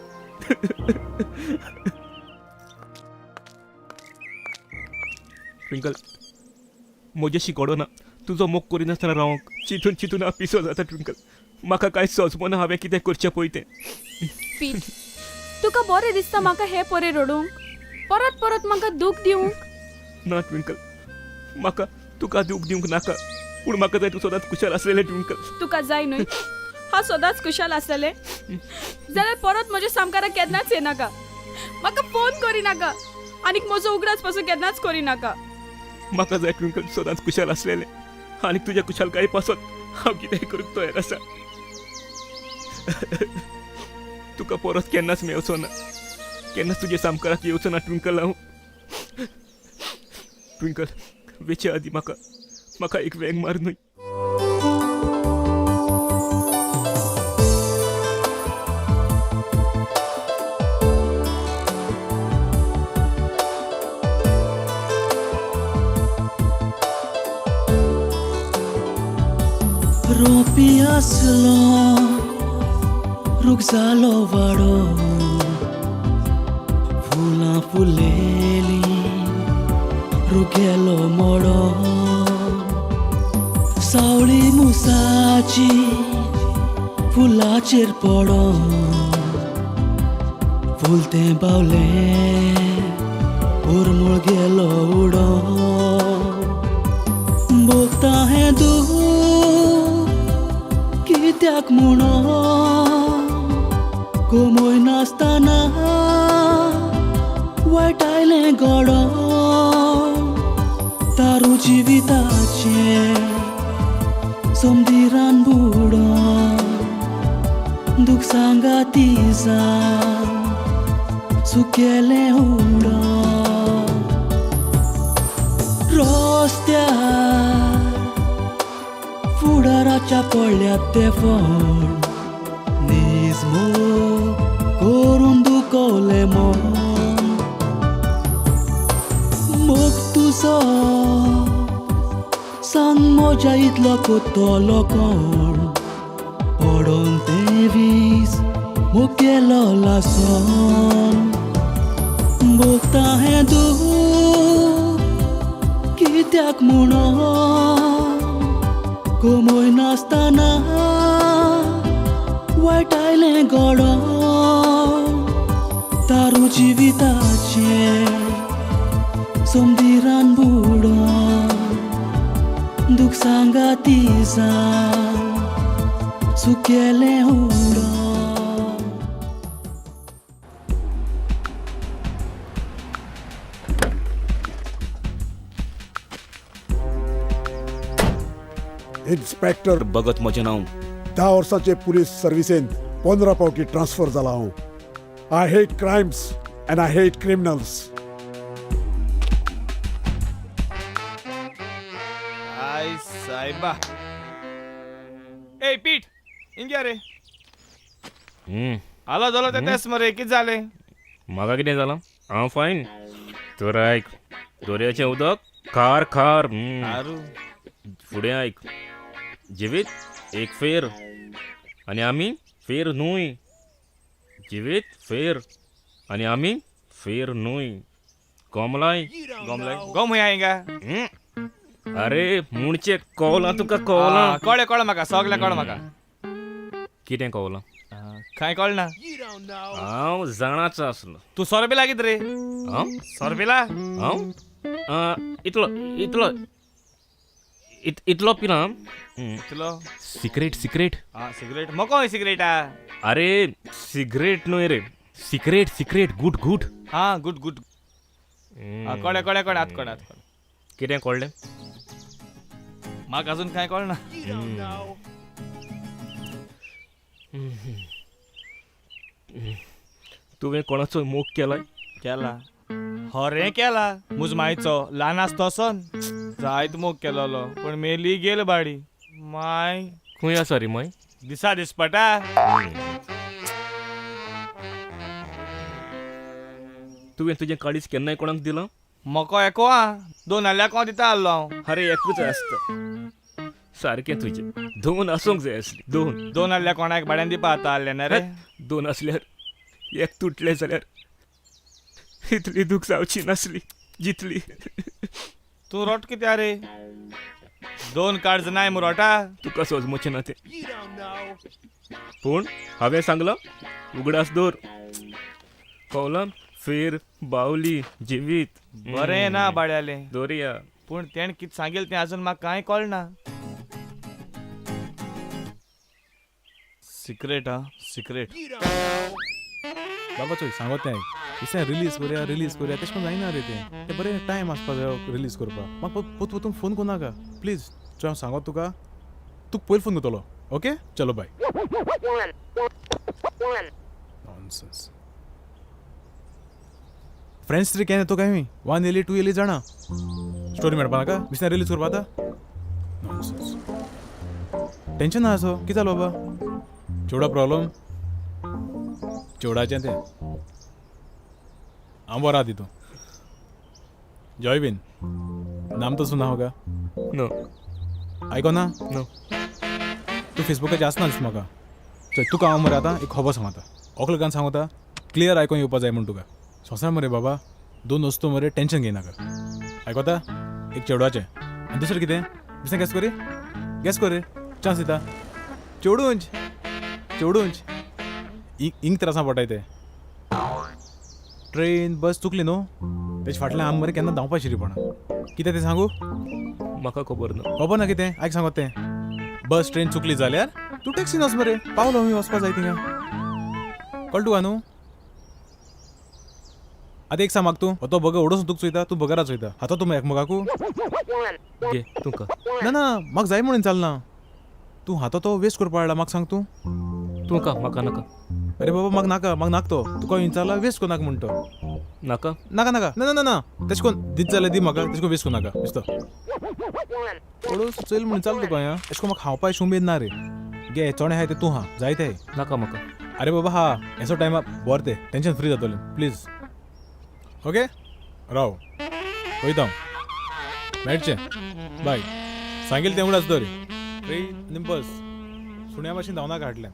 Speaker 10: ट्विंकल, म्हजेशी घडना. तुजो मोग करिनासतना रावंक चिंतून चिंतून हांव पिसो जाता ट्विंकल. म्हाका कांय सोजमना हांवें कितें करचें पळय तें.
Speaker 7: पीट, तुका बरें दिसता म्हाका हे परे रडूंक, परत परत म्हाका दूख दिवंक?
Speaker 10: ना ट्विंकल, म्हाका तुका दूख दिवंक नाका, पूण म्हाका जाय तूं सदांच खुशाल आसलेलें ट्विंकल.
Speaker 7: तुका जाय न्हय हांव सदांच खुशाल आसलेलें? जाल्यार परत म्हज्या सामकारा केन्नाच येनाका, म्हाका फोन करिनाका, आनीक म्हजो उगडास पासून केन्नाच करिनाका.
Speaker 10: म्हाका जाय ट्विंकल सदांच खुशाल आसलेलें, आनी तुज्या खुशालकाये पासत हांव कितेंय करूंक तयार आसा. तुका परत केन्नाच मेळचो ना, केन्नाच तुज्या सामकाराक येवचो ना ट्विंकल. हांव ट्विंकल वेचे आदीं म्हाका म्हाका एक वेंग मार न्हय.
Speaker 11: रोपी आसलो रूख जालो वाडो, फुलां फुलेली रूख गेलो मोडो, सावळी मुसाची फुलाचेर पडो, फूल तें बावलें उरमूळ गेलो उडो, भोगता हें दूख कित्याक म्हणून कोमय नासतना वायट आयलें घडो, तारू जिविताचें समदिरान बुडो, दूख सांगाती जावन सुकेलें उडो, रस्त्यार फुडाराच्या पडल्यात ते फोण, नीज मोग करून दुखवलें मन, मोग तुजो मोज्या इतलो कोत्तलो कोण पडोन ते वीज मुखेलो लासोन भोगता हें दूख कित्याक म्हणून कोमय नासतना वायट आयलें घडोन तारू जिविताचें समदिरान बुडोन दुख सांगाती जावन सुकेलें उडोन.
Speaker 13: इन्स्पेक्टर
Speaker 10: भगत म्हजें नांव.
Speaker 13: 10 वर्सांचे पुलीस सर्विसेंत 15 फावटी ट्रान्सफर जाला हांव. I hate crimes and I hate criminals.
Speaker 4: I सायबा. ए पीठ इंग्या रे. आलो जालो ते तेच मरे कित जालें?
Speaker 10: म्हाका कितें जालां? हांव फायन. तर आयक, दर्याचें उदक खार खार.
Speaker 4: आरू.
Speaker 10: फुडें आयक, जिवीत एक फेर आनी आमी फेर न्हूय. जिवीत फेर आनी आमी फेर न्हूय. कोमलाय
Speaker 4: गोमलाय गोम हुंय आयंगा.
Speaker 10: अरे म्हणचे कोवलां तुका कोवलां.
Speaker 4: कळ्ळें कळ्ळें म्हाका सगळें कळ्ळें म्हाका.
Speaker 10: कितें कोवलां?
Speaker 4: कांय कळना.
Speaker 10: हांव जाणाच आसलो.
Speaker 4: तूं सोरो बी लागीत रे?
Speaker 10: हांव
Speaker 4: सोरो पिला?
Speaker 10: हांव इतलो इतलो इतलो पिला.
Speaker 4: इतलो?
Speaker 10: Cigarette cigarette.
Speaker 4: आं सिगरेट मोको सिगरेटा.
Speaker 10: अरे सिगरेट न्हय रे, सिगरेट सिगरेट गुट गुट.
Speaker 4: आं गुड गुड. कळ्ळें कळ्ळें कळ्ळें आतां कळ्ळें आतां कळ्ळें.
Speaker 10: कितें कळ्ळें?
Speaker 4: म्हाका अजून कांय कळना.
Speaker 10: तुवें कोणाचो मोग केलाय?
Speaker 4: केला हरें केला. मुज मायचो ल्हान आसतो सोन जायत मोग केलोलो पूण मेली गेल बाडी. माय
Speaker 10: खंय आसा रे माय?
Speaker 4: दिसा दिसपटा.
Speaker 10: तुवें तुजें काळीज केन्नाय कोणाक दिलां?
Speaker 4: मको एको आ दोन आल्या कोण दिता आसलो हांव.
Speaker 10: अरे एकूच आसता सारकें तुजें. दोन आसूंक जाय आसली. दोन
Speaker 4: दोन आल्या कोणाक भाड्यान दिवपा आतां आसलें ना रे.
Speaker 10: दोन आसल्यार एक तुटलें जाल्यार इतली दूख जावची नासली जितली.
Speaker 4: तूं रोट कित्या रे? दोन कार्ड नाय मुरोटा.
Speaker 10: तुका सोजमोचें ना तें, पूण हांवें सांगलां उगडास दवर. कोवलां फेर बावली जिवीत
Speaker 4: बरें ना बाड्यालें
Speaker 10: दवरया.
Speaker 4: पूण तेणें कितें सांगेल तें अजून म्हाका कांय कळना. सिक्रेट आं सिक्रेट.
Speaker 14: बाबा चोय सांगत तें आयक. रिलीज करुया रिलीज करुया तेश कोन जायना रे तें. तें बरें टायम आसपा जायो रिलीज करपाक. म्हाका पोत पोतून फोन करूं नाका प्लीज. चोय हांव सांगत तुका, तुका पयलीं फोन करतलो. ओके चलो बाय. नॉनसेन्स. फ्रेंड्स तरी केन्ना तुका हांवें 1 येयली 2 येयली जाणा. स्टोरी मेळपा नाका बिसना रिलीज करपा आतां. नॉनसेन्स. टेंशन ना असो कितें जालो बाबा? चेवडा प्रॉब्लम चेवडाचें तें. हांव बरो आहा तितून. जॉय बीन नाम तो सुना होगा?
Speaker 10: नो.
Speaker 14: आयको ना?
Speaker 10: नो.
Speaker 14: तूं फेसबुकाचेर आसना दिसता म्हाका. चल तुका हांव मरे आतां एक खबर सांगता. ओकल गान सांगता क्लियर आयकोन येवपा जाय म्हूण तुका. सोंसना मरे बाबा दोन वस्तू मरे टेंशन घेयनाका. आयकोता? एक चेडवाचें आनी दुसरें कितें? दुसरें गॅस कोरी? गॅस कोर रे, चान्स दिता. चेडूंच चेडूंच इंग त्रासां पडटाय ते. ट्रेन बस चुकली न्हू तेजे फाटल्यान आम मरे केन्ना धांवपा शिरीपणा. कितें तें सांगू?
Speaker 10: म्हाका खबर ना.
Speaker 14: खबर ना कितें? आयक सांगत तें. बस ट्रेन चुकली जाल्यार तूं टॅक्सीन वच मरे. पावलो आमी वचपा जाय थिंगा. कळ्ळें तुका न्हू? आतां एक सांग म्हाका तूं, तो बगर ओडोस तुका चोयता, तूं बगरा चोयता. आतां तूं एकमेकाकू
Speaker 10: घे तुका.
Speaker 14: ना ना म्हाका जाय म्हणून चलना. तूं हातो तो वेस्ट करपा हाडला म्हाका सांग तूं.
Speaker 10: तूं का म्हाका नाका.
Speaker 14: अरे बाबा म्हाका नाका, म्हाका नाका तो. तुका विचारला वेस्ट करूं नाका म्हणटा.
Speaker 10: नाका?
Speaker 14: नाका नाका ना ना ना तेश कोन दीत जाल्यार दी म्हाका, तेश कोन वेस्ट करूं नाका. दिसता ओडोस चल म्हण चल तुका हें. एश कोन म्हाका खावपा उमेद ना रे. गे चणे आहाय ते तूं हा जाय ते.
Speaker 10: नाका म्हाका.
Speaker 14: अरे बाबा हा एसो टायमा बोर ते टेंशन फ्री जातलें प्लीज. ओके राव वयता हांव. मेळचें बाय. सांगेल तें उडास दर रे आनी बस. सुण्या भाशेन धांवनाका हाडल्यान.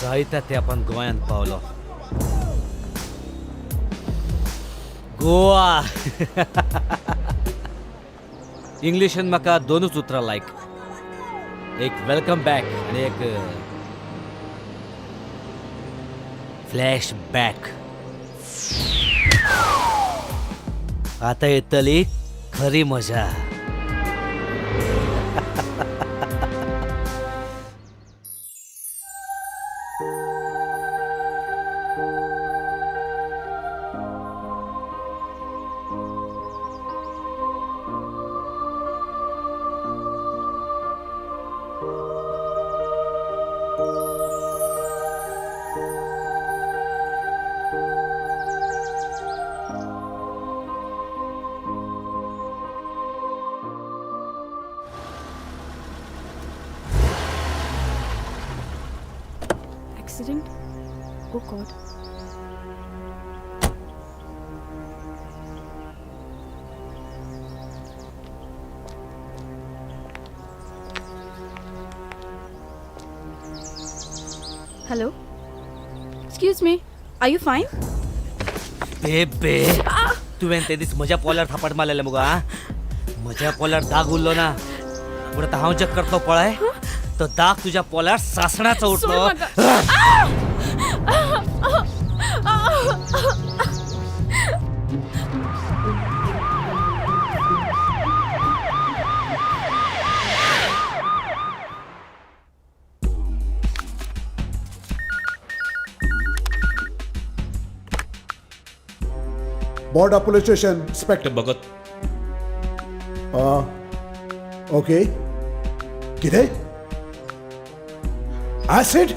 Speaker 9: जायत्या तेंपान गोंयांत पावलो. गोवा. इंग्लिशीन म्हाका दोनूच उतरां लायक, एक welcome back आनी एक फ्लॅश बॅक. आतां येतली खरी मजा.
Speaker 7: Accident? Oh God. Hello? Excuse me, are you fine?
Speaker 9: बेबे, तुवें ते दीस म्हज्या पोल्यार थापट मारलेलें मुगो. आ, म्हज्या पोल्यार दाग उरलो ना, पूण आतां हांव जें करतलो पळय तो दाग तुज्या पोल्यार सासणाचो उरतलो.
Speaker 13: Borda police station inspector
Speaker 10: Bhagat.
Speaker 13: Okay, कितें ॲसिड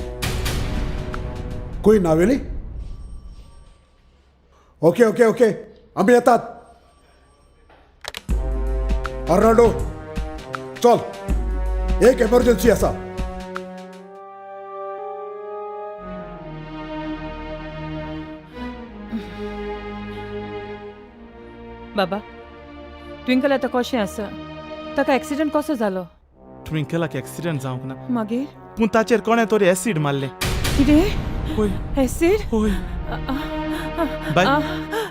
Speaker 13: खंय नावेली? ओके ओके ओके, आमी येतात. अर्नाल्डो चल, एक एमर्जन्सी आसा.
Speaker 6: बाबा, ट्विंकल आतां कशें आसा? ताका एक्सिडंट कसो जालो?
Speaker 15: ट्विंकलाक एक्सिडंट जावंक ना.
Speaker 6: मागीर?
Speaker 15: पूण ताचेर कोणें तरी एसीड मारलें.
Speaker 6: कितें?
Speaker 15: होय.
Speaker 6: एसीड?
Speaker 15: होय. बाय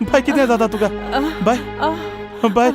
Speaker 15: बाय, कितें जाता तुका? बाय बाय.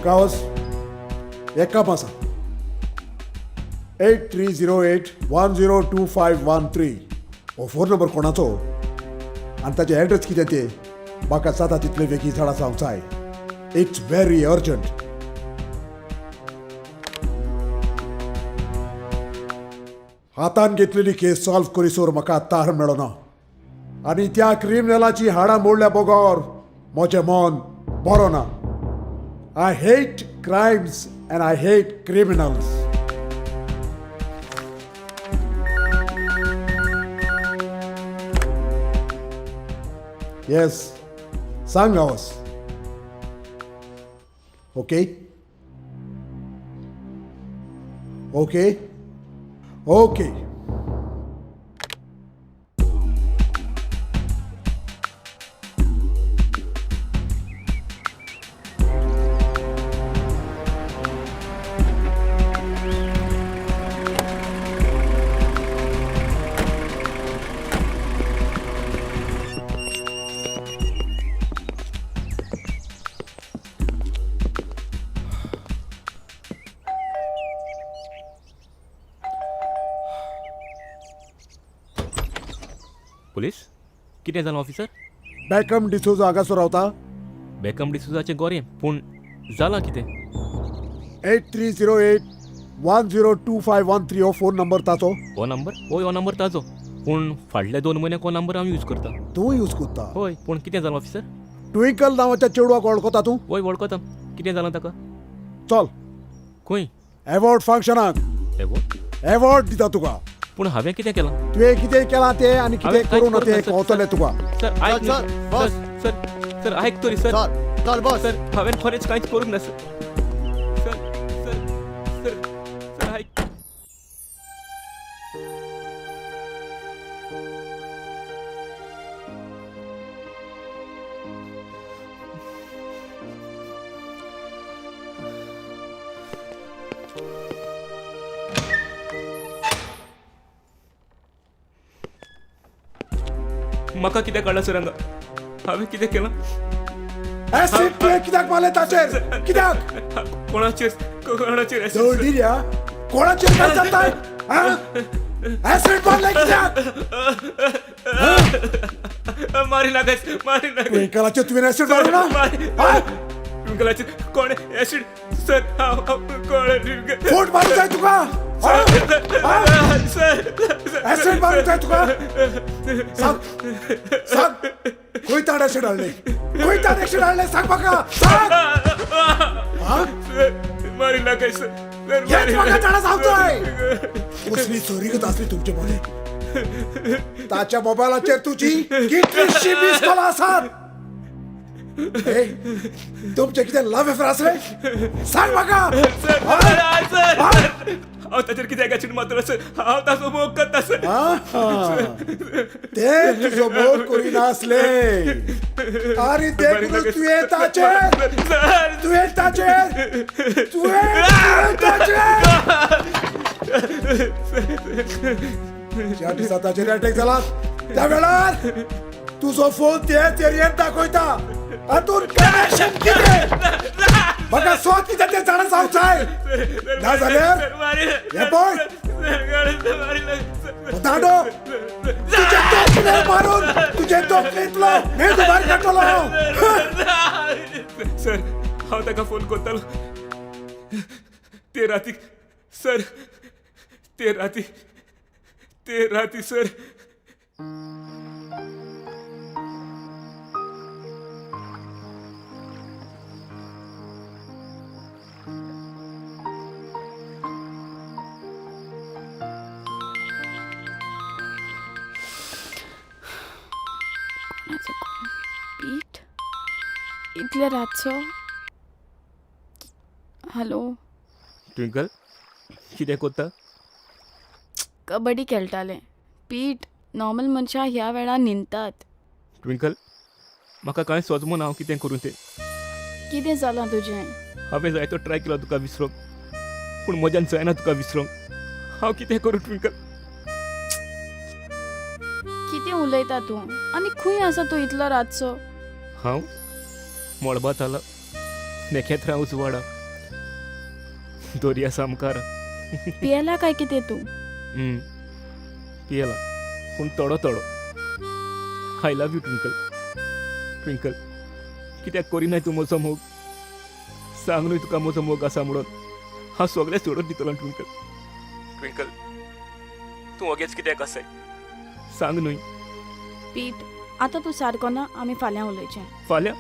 Speaker 13: गांवस एक काम आसा. 8308102513 हो फोन नंबर कोणाचो आनी ताचे एड्रेस कितें ते म्हाका जाता तितले बेगीन जाणा जावंक जाय. It's very urgent. हातान घेतलेली केस सॉल्व करीसर म्हाका तार मेळना आनी त्या क्रिमिनलाची हाडां मोडल्या बगर म्हजें मन बरो ना. I hate crimes and I hate criminals. Yes, सांग Gawas. Okay? Okay? Okay.
Speaker 10: Police? कितें जालां ऑफिसर?
Speaker 13: बेकम डिसोजा हांगासर रावता?
Speaker 10: बेकम डिसोजाचें गोरें, पूण जालां कितें?
Speaker 13: 8308102513 हो फोन नंबर ताचो.
Speaker 10: हो नंबर? हय, हो नंबर ताजो, पूण फाटल्या 2 म्हयन्याक हो नंबर हांव यूज करता.
Speaker 13: तूं यूज करता?
Speaker 10: हय, पूण कितें जालां ऑफिसर?
Speaker 13: ट्विंकल नांवाच्या चेडवाक वळखता तूं?
Speaker 10: हय वळखता. कितें जालां ताका?
Speaker 13: चल.
Speaker 10: खंय?
Speaker 13: एवॉर्ड फंक्शनाक.
Speaker 10: एवॉर्ड?
Speaker 13: एवॉर्ड दिता तुका.
Speaker 10: पूण हांवें कितें केलां?
Speaker 13: तुवें कितें केलां तें आनी कितें करूं ना तें कळतलें तुका.
Speaker 10: सर आयक, सर सर सर आयक तरी सर.
Speaker 8: चल बस.
Speaker 10: सर हांवें खरेंच कांयच करूंक ना sir. Sir sir sir sir आयक. म्हाका कित्याक काडला सर हांगा? हांवें कितें केलां?
Speaker 13: एसिड तुवें कित्याक मारलें ताचेर? कित्याक?
Speaker 10: कोणाचेर? कोणाचेर?
Speaker 13: दळडिऱ्या, कोणाचेर काय जाता? एसिड मारलें कित्याक?
Speaker 10: मारी नाका, मारी नाका.
Speaker 13: ट्विंकलाचेर तुवें एसिड मारूं ना?
Speaker 10: ट्विंकलाचेर कोण एसिड? सर हांव कोण?
Speaker 13: फोट मारूं जाय तुका?
Speaker 10: सर
Speaker 13: एसिड मारूं जाय तुका? सांग सांग, खंय ताण एसिड हाडलें? खंय ताण एसिड हाडलें सांग म्हाका, सांग.
Speaker 10: मारी नाका सर.
Speaker 13: हेच म्हाका जाणा सांगतोय. कसली सोरीगत आसली तुमचे मदें. ताच्या मोबायलाचेर तुजी कितलीशी मिस कॉल आसात. तुमचे कितें लव्ह अफेअर आसलें? सांग म्हाका.
Speaker 10: हांव ताचेर कित्याक एसिड मारतलो सर? हांव ताचो मोग करता सर.
Speaker 13: ते तुजो मोग करिनासले. आनी देखून तुवें ताचेर, तुवें ताचेर, तुवें ताचेर ज्या दिसा ताचेर अटॅक जाला त्या वेळार तुजो फोन तेच एरियेंत दाखयता. हातून कनेक्शन कितें? म्हाका स्वत कितें तें जाणा जावंक जाय. ना जाल्यार हें पळय, दांडो तुजे तकलेर मारून तुजे तकलेंतलो मेंदू भायर काडटलो हांव.
Speaker 10: सर हांव ताका फोन करतालो ते राती सर, ते राती, ते राती सर.
Speaker 7: पीट इतले रातचो? हॅलो
Speaker 10: ट्विंकल, कितें करता?
Speaker 7: कबड्डी खेळटालें. पीट, नॉर्मल मनशां ह्या वेळार न्हिदतात.
Speaker 10: ट्विंकल, म्हाका कांय सोजमना हांव कितें करूं तें.
Speaker 7: कितें जालां तुजें?
Speaker 10: हांवें जायतो ट्राय केलो तुका विसरोंक, पूण म्हज्यान जायना तुका विसरोंक. हांव कितें करूं ट्विंकल?
Speaker 7: कितें उलयता तूं? आनी खंय आसा तूं इतलो रातचो?
Speaker 10: हांव मळबात आला, नखेत्रां उजवाडा, दर्या सामकार.
Speaker 7: पियेला काय कितें तूं?
Speaker 10: पियेला, पूण थोडो थोडो. I love you Twinkle. Twinkle, कित्याक करिनाय तूं म्हजो मोग? सांग न्हय तुका म्हजो मोग आसा म्हणून. हांव सगळें सोडून दितलो ट्विंकल. ट्विंकल, तूं वगेच कित्याक आसाय? सांग न्हय.
Speaker 7: पीट, आतां तूं सारको ना. आमी फाल्यां उलयचें.
Speaker 10: फाल्यां?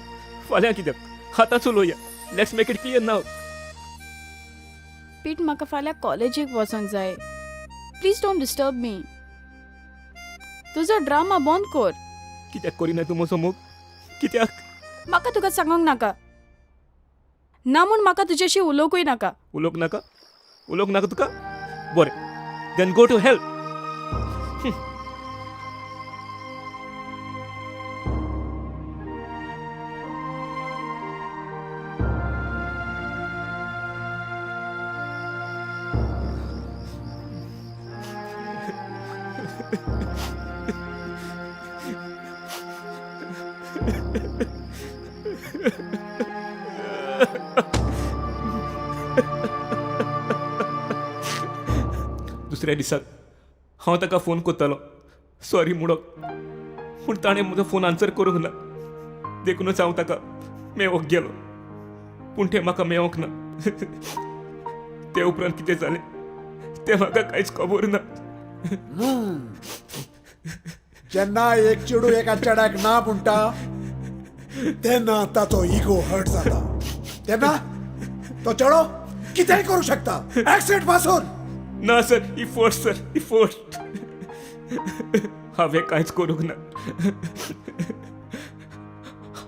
Speaker 10: फाल्यां कित्याक? आतांच उलोवया. Let's make it clear now.
Speaker 7: Pete, म्हाका फाल्यां कॉलेजीक वचोंक जाय. Please don't disturb me. तुजो ड्रामा बंद कर.
Speaker 10: कित्याक करिना तूं म्हजो मोग? कित्याक?
Speaker 7: म्हाका तुका सांगोंक नाका. ना म्हूण म्हाका तुजेशी उलोवंकूय नाका.
Speaker 10: उलोवंक नाका? उलोवंक नाका तुका? बरें, then go to hell. दुसऱ्या दिसाक हांव ताका फोन करतालो सॉरी म्हणूंक, पूण ताणें म्हजो फोन आन्सर करूंक ना. देखूनच हांव ताका मेवोंक गेलो, पूण तें म्हाका मेवोंक ना. ते उपरांत कितें जालें तें म्हाका कांयच खबर ना.
Speaker 13: जेन्ना एक चेडूं एका चेड्याक ना म्हणटा तेन्ना ताचो इगो हर्ट जाता. तेन्ना तो चेडो कितेंय करूं शकता, एक्सिडेंट पासून.
Speaker 10: ना सर, ही फोर्स सर, ही फोर्स. हांवें कांयच करूंक ना.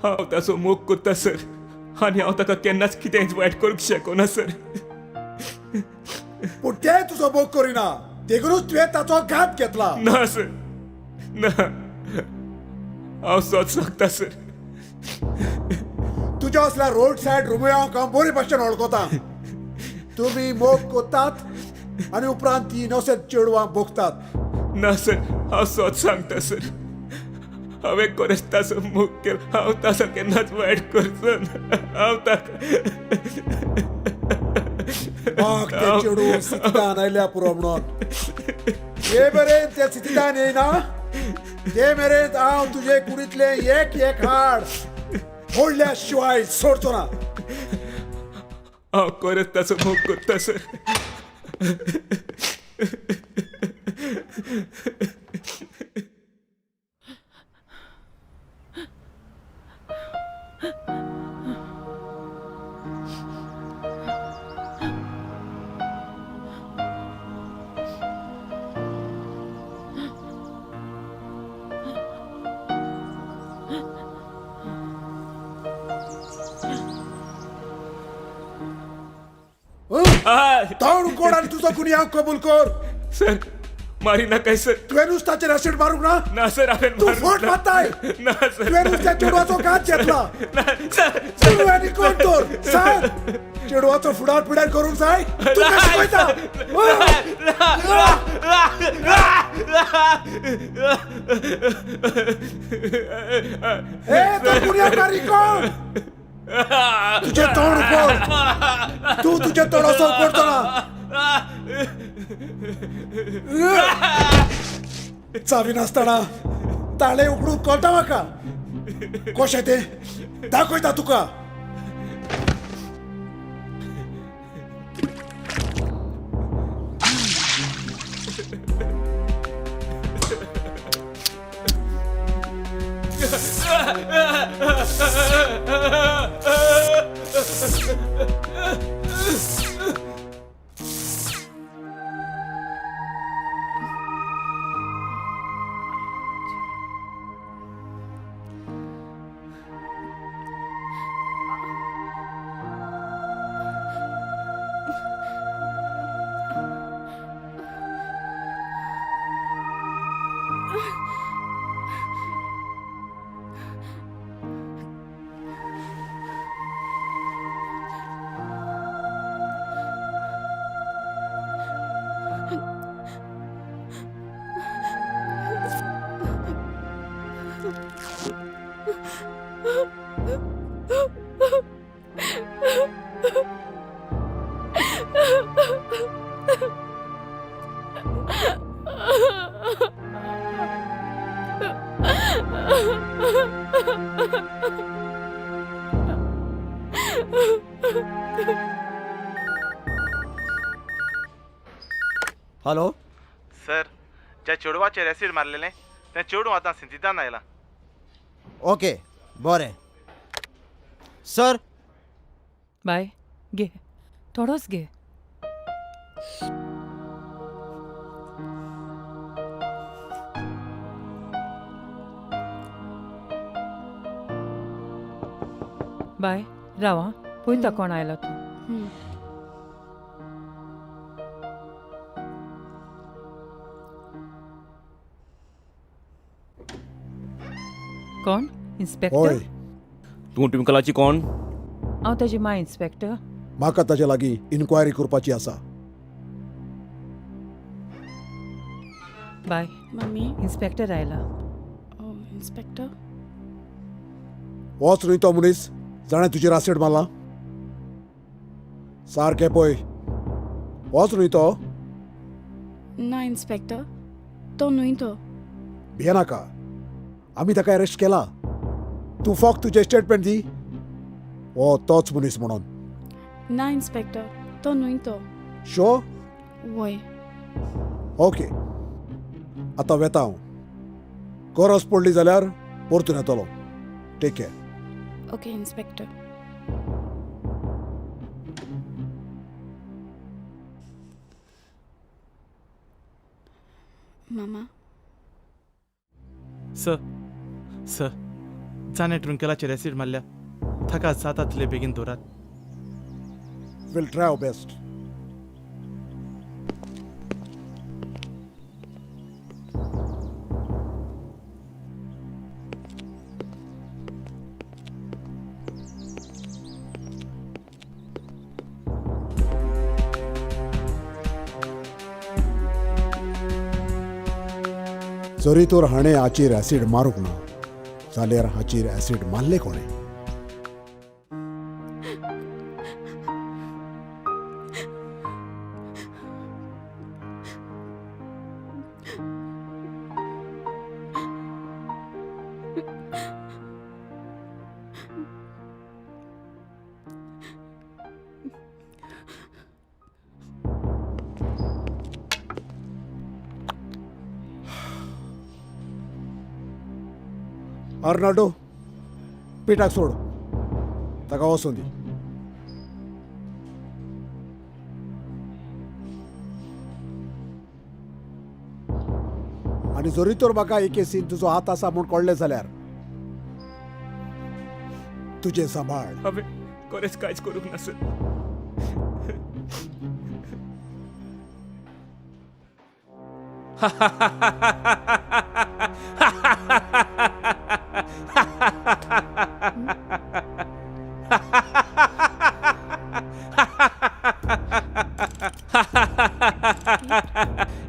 Speaker 10: हांव ताचो मोग करता सर, आनी हांव ताका केन्नाच कितेंच वायट करूंक शकना सर.
Speaker 13: पूण तें तुजो मोग करिना, देखूनच तुवें ताचो घात घेतला.
Speaker 10: ना सर, ना, हांव सत सांगता सर.
Speaker 13: तुज्या असल्या रोड सायड रुमयांक हांव बरे भाशेन वळखता. तुमी मोग करतात आनी उपरांत ती इनोसेंट चेडवां भोगतात.
Speaker 10: ना सर, हांव सत सांगता सर. हांवें खरेंच ताचो मोग केलो. हांव ताचो केन्नाच वायट करचो ना. हांव ताका
Speaker 13: म्हाक तें चेडूं सितिदान आयल्या पुरो म्हणून. हे मेरेन तें सितिदान येयना ते मेरेन हांव तुजे कुडींतलें एक एक हाड फोडल्या शिवाय सोडचो ना.
Speaker 10: हांव खरेंच ताचो मोग करता सर.
Speaker 13: तोंड उगड आनी तुजो गुन्यांव कबूल कर.
Speaker 10: सर, मारी नाकाय सर.
Speaker 13: तुवेंनूच ताचेर ऍसिड मारूंक ना?
Speaker 10: ना सर, हांवें
Speaker 13: तूं फट मारताय.
Speaker 10: ना सर.
Speaker 13: तुवेंनूच त्या चेडवाचो घात घेतला.
Speaker 10: ना सर.
Speaker 13: तूं आनी कोण तर? सांग, चेडवाचो फुडार पिड्यार करूंक जाय तूं कशें शिकयता? ए, तो गुन्यांवकारी कोण? तुजें तोंड उगड. तूं तुजें तोंड असो उगडचो ना. चावी नासतना ताळे उगडूंक कळटा म्हाका. कशें तें दाखयता तुका.
Speaker 8: हॅलो
Speaker 15: सर, ज्या चेडवाचेर एसीड मारलेलें तें चेडूं आतां सिंतिदान आयलां.
Speaker 8: ओके, बरें सर.
Speaker 6: बाय, घे, थोडोच घे. बाय, राव आं, पळयता कोण आयला तो. कोण? इन्स्पेक्टर?
Speaker 13: हय.
Speaker 10: तूं ट्विंकलाची कोण?
Speaker 6: हांव ताजी माय, इन्स्पेक्टर.
Speaker 13: म्हाका ताजे लागीं इन्क्वायरी करपाची आसा.
Speaker 6: बाय.
Speaker 7: मम्मी.
Speaker 6: इन्स्पेक्टर आयला.
Speaker 7: ओ, इन्स्पेक्टर.
Speaker 13: होच न्हय तो मनीस जाणें तुजेर ऍसिड मारला? सारकें पळय, होच न्हय तो?
Speaker 7: ना इन्स्पेक्टर, तो न्हय तो.
Speaker 13: भियेनाका, आमी ताका अरेस्ट केला. तूं फक्त तुजें स्टेटमेंट दी, हो तोच मनीस म्हणून.
Speaker 7: ना इन्स्पेक्टर, तो न्हय तो.
Speaker 13: शो?
Speaker 7: वय.
Speaker 13: ओके, आतां वेता हांव. गरज पडली जाल्यार परतून येतलो. Take care.
Speaker 7: Okay inspector. मामा.
Speaker 15: सर, सर, जाणें ट्विंकलाचेर एसीड मारल्या ताका जाता तितले बेगीन दवरात.
Speaker 13: Will try our best. जरी तर हाणें हाचेर ॲसीड मारूंक ना जाल्यार हाचेर ॲसीड मारले कोणें? अर्नाल्डो, पिटाक सोड, ताका वचूं दी. आनी जरी तर म्हाका हे केसीन तुजो हात आसा म्हूण कळ्ळें जाल्यार तुजें सांबाळ.
Speaker 10: हांवें खरेंच कांयच करूंक ना सर.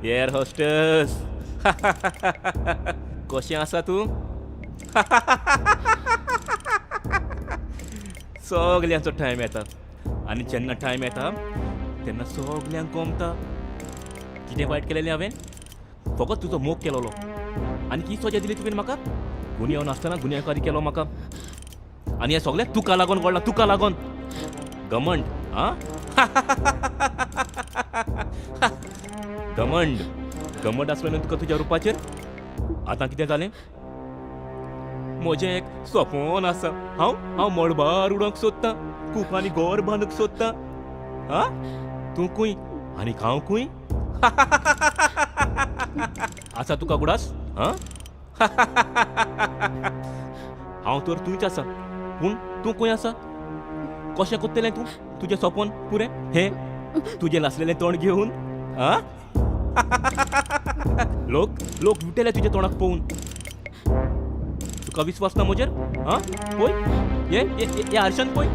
Speaker 10: एअर होस्टेस, कशें आसा तूं? सगल्यांचो टायम येता आनी जेन्ना टायम येता तेन्ना सगल्यांक गोमता. कितें वायट केलेलें हांवें? फकत तुजो मोग केलोलो. आनी की सजा दिली तुवें म्हाका? गुन्यांव नासतना गुन्यांवकारी केलो म्हाका. आनी हें सगळें तुका लागून घडलां, तुका लागून. घमंड आं, घमंड, घमंड आसलो न्हू तुका तुज्या रुपाचेर. आतां कितें जालें? म्हजें एक सपन आसा. हांव हांव मळबार उडोवंक सोदतां, कुपांनी घर बांदूंक सोदतां. आं, तूं खंय आनी हांव खंय? आसा तुका गुडास? आं, हांव तर थंयच आसा, पूण तूं खंय आसा? कशें करतलें तूं तुजें सपन पुरें? हें तुजें नासलेलें तोंड घेवन? आं, लोक लोक विटेले तुज्या तोंडाक पळोवन. तुका विस्वास ना म्हजेर? आं, पळय हे हे आरशान पळय.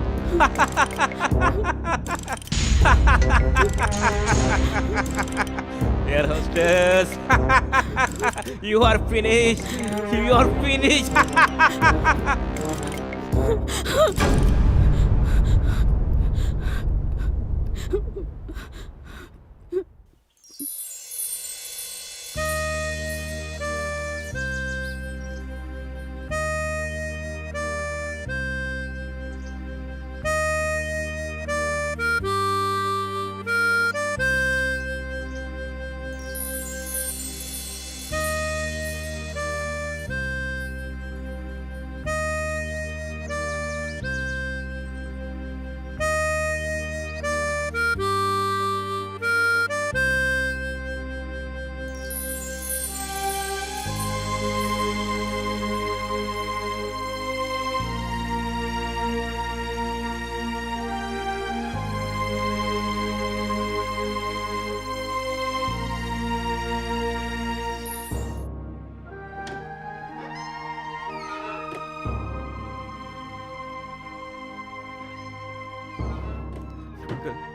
Speaker 10: Air hostess, you are finished. You are finished.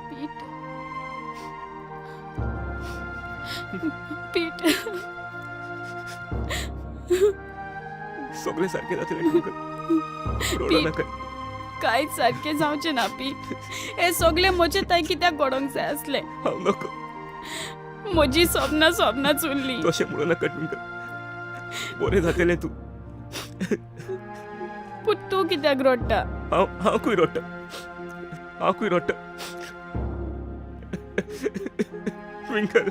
Speaker 7: Pete. Pete.
Speaker 10: सगळें सारकें जातलें ट्विंकल. रडो नाका.
Speaker 7: कांयच सारकें जावचें ना पीट. हें सगळें म्हजे ताय कित्याक घडोवंक जाय आसलें?
Speaker 10: हांव नको.
Speaker 7: म्हजी सपनां सपनांच उरलीं.
Speaker 10: तशें म्हणू नाका ट्विंकल. बरें जातलें तूं.
Speaker 7: पूण तूं कित्याक रडटा?
Speaker 10: हांव हांव खंय रडटा, हांव खंय रडटा ट्विंकल.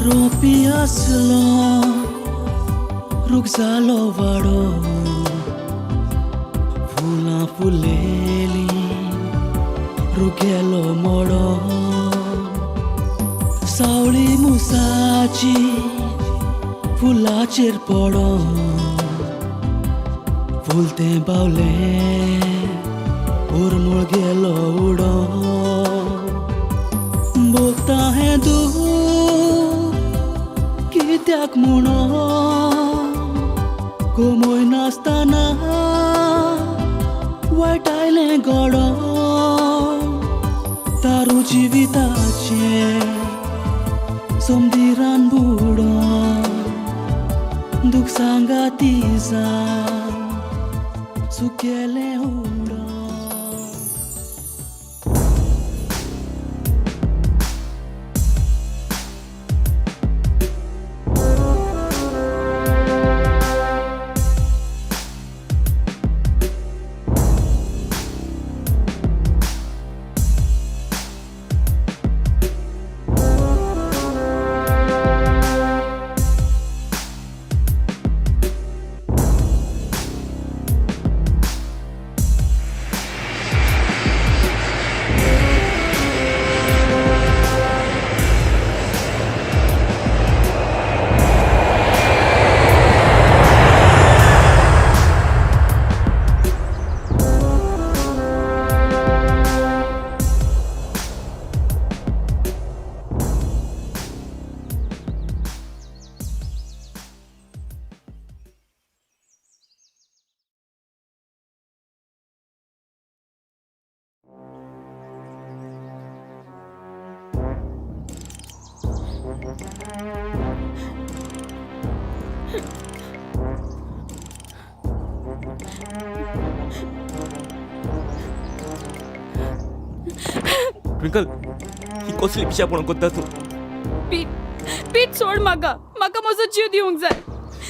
Speaker 11: रोपी आसलो रूख जालो वाडो, फुलां फुलेली रूख गेलो मोडो, सावळी मुसाची फुलाचेर पडो, फूल तें बावलें उरमूळ गेलो उडो, भोगता हें दूख कित्याक म्हणून कोमय नासतना वायट आयलें घडो, तारू जिविताचें समदिरान बुडो, दूख सांगाती जावन सुकेलें उडो.
Speaker 10: ट्विंकल, ही कसली पिशापण करता तूं?
Speaker 7: पीट, पीट सोड म्हाका, म्हाका म्हजो जीव दिवंक जाय.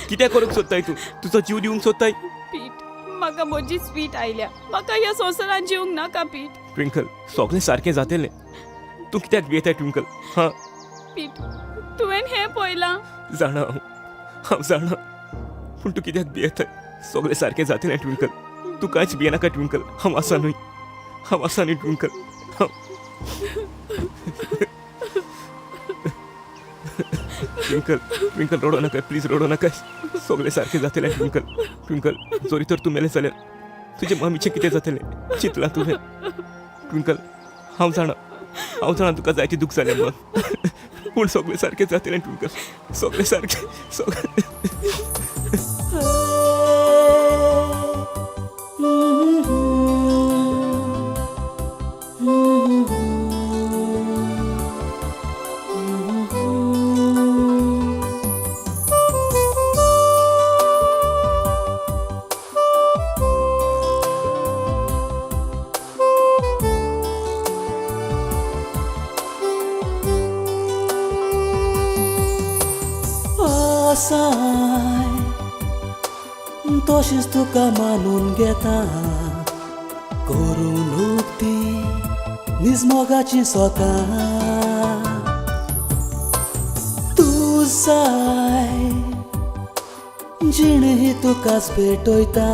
Speaker 10: कितें करूंक सोदताय तूं? तुजो जीव दिवंक सोदताय?
Speaker 7: पीट, म्हाका म्हजी स्वीट आयल्या, म्हाका ह्या संवसारान जिवंक नाका पीट.
Speaker 10: ट्विंकल, सगळें सारकें जातलें, तूं कित्याक भियेताय ट्विंकल? हां
Speaker 7: पीट, तुवें हें पळयलां?
Speaker 10: जाणा हांव, हांव जाणा, पूण तूं कित्याक भियेताय? सगळें सारकें जातलें ट्विंकल, तूं कांयच भियेनाका ट्विंकल, हांव आसा न्हय, हांव आसा न्हय ट्विंकल. हांव ट्विंकल, ट्विंकल रडो नाका प्लीज, रडो नाका, सगळें सारकें जातलें ट्विंकल. ट्विंकल, जरी तर तूं मेलें जाल्यार तुजे मम्मीचें कितें जातलें चिंतलां तुवें? ट्विंकल, हांव जाणा, हांव जाणा तुका जायती दूख जाल्या म्हणून, पूण सगळें सारकें जातलें ट्विंकल, सगळें सारकें, सगळें.
Speaker 11: आसाय तशेंच तुका मानून घेता, करून उक्ती नीज मोगाचीं सोतां तूं जाय जीण ही तुकाच भेटयता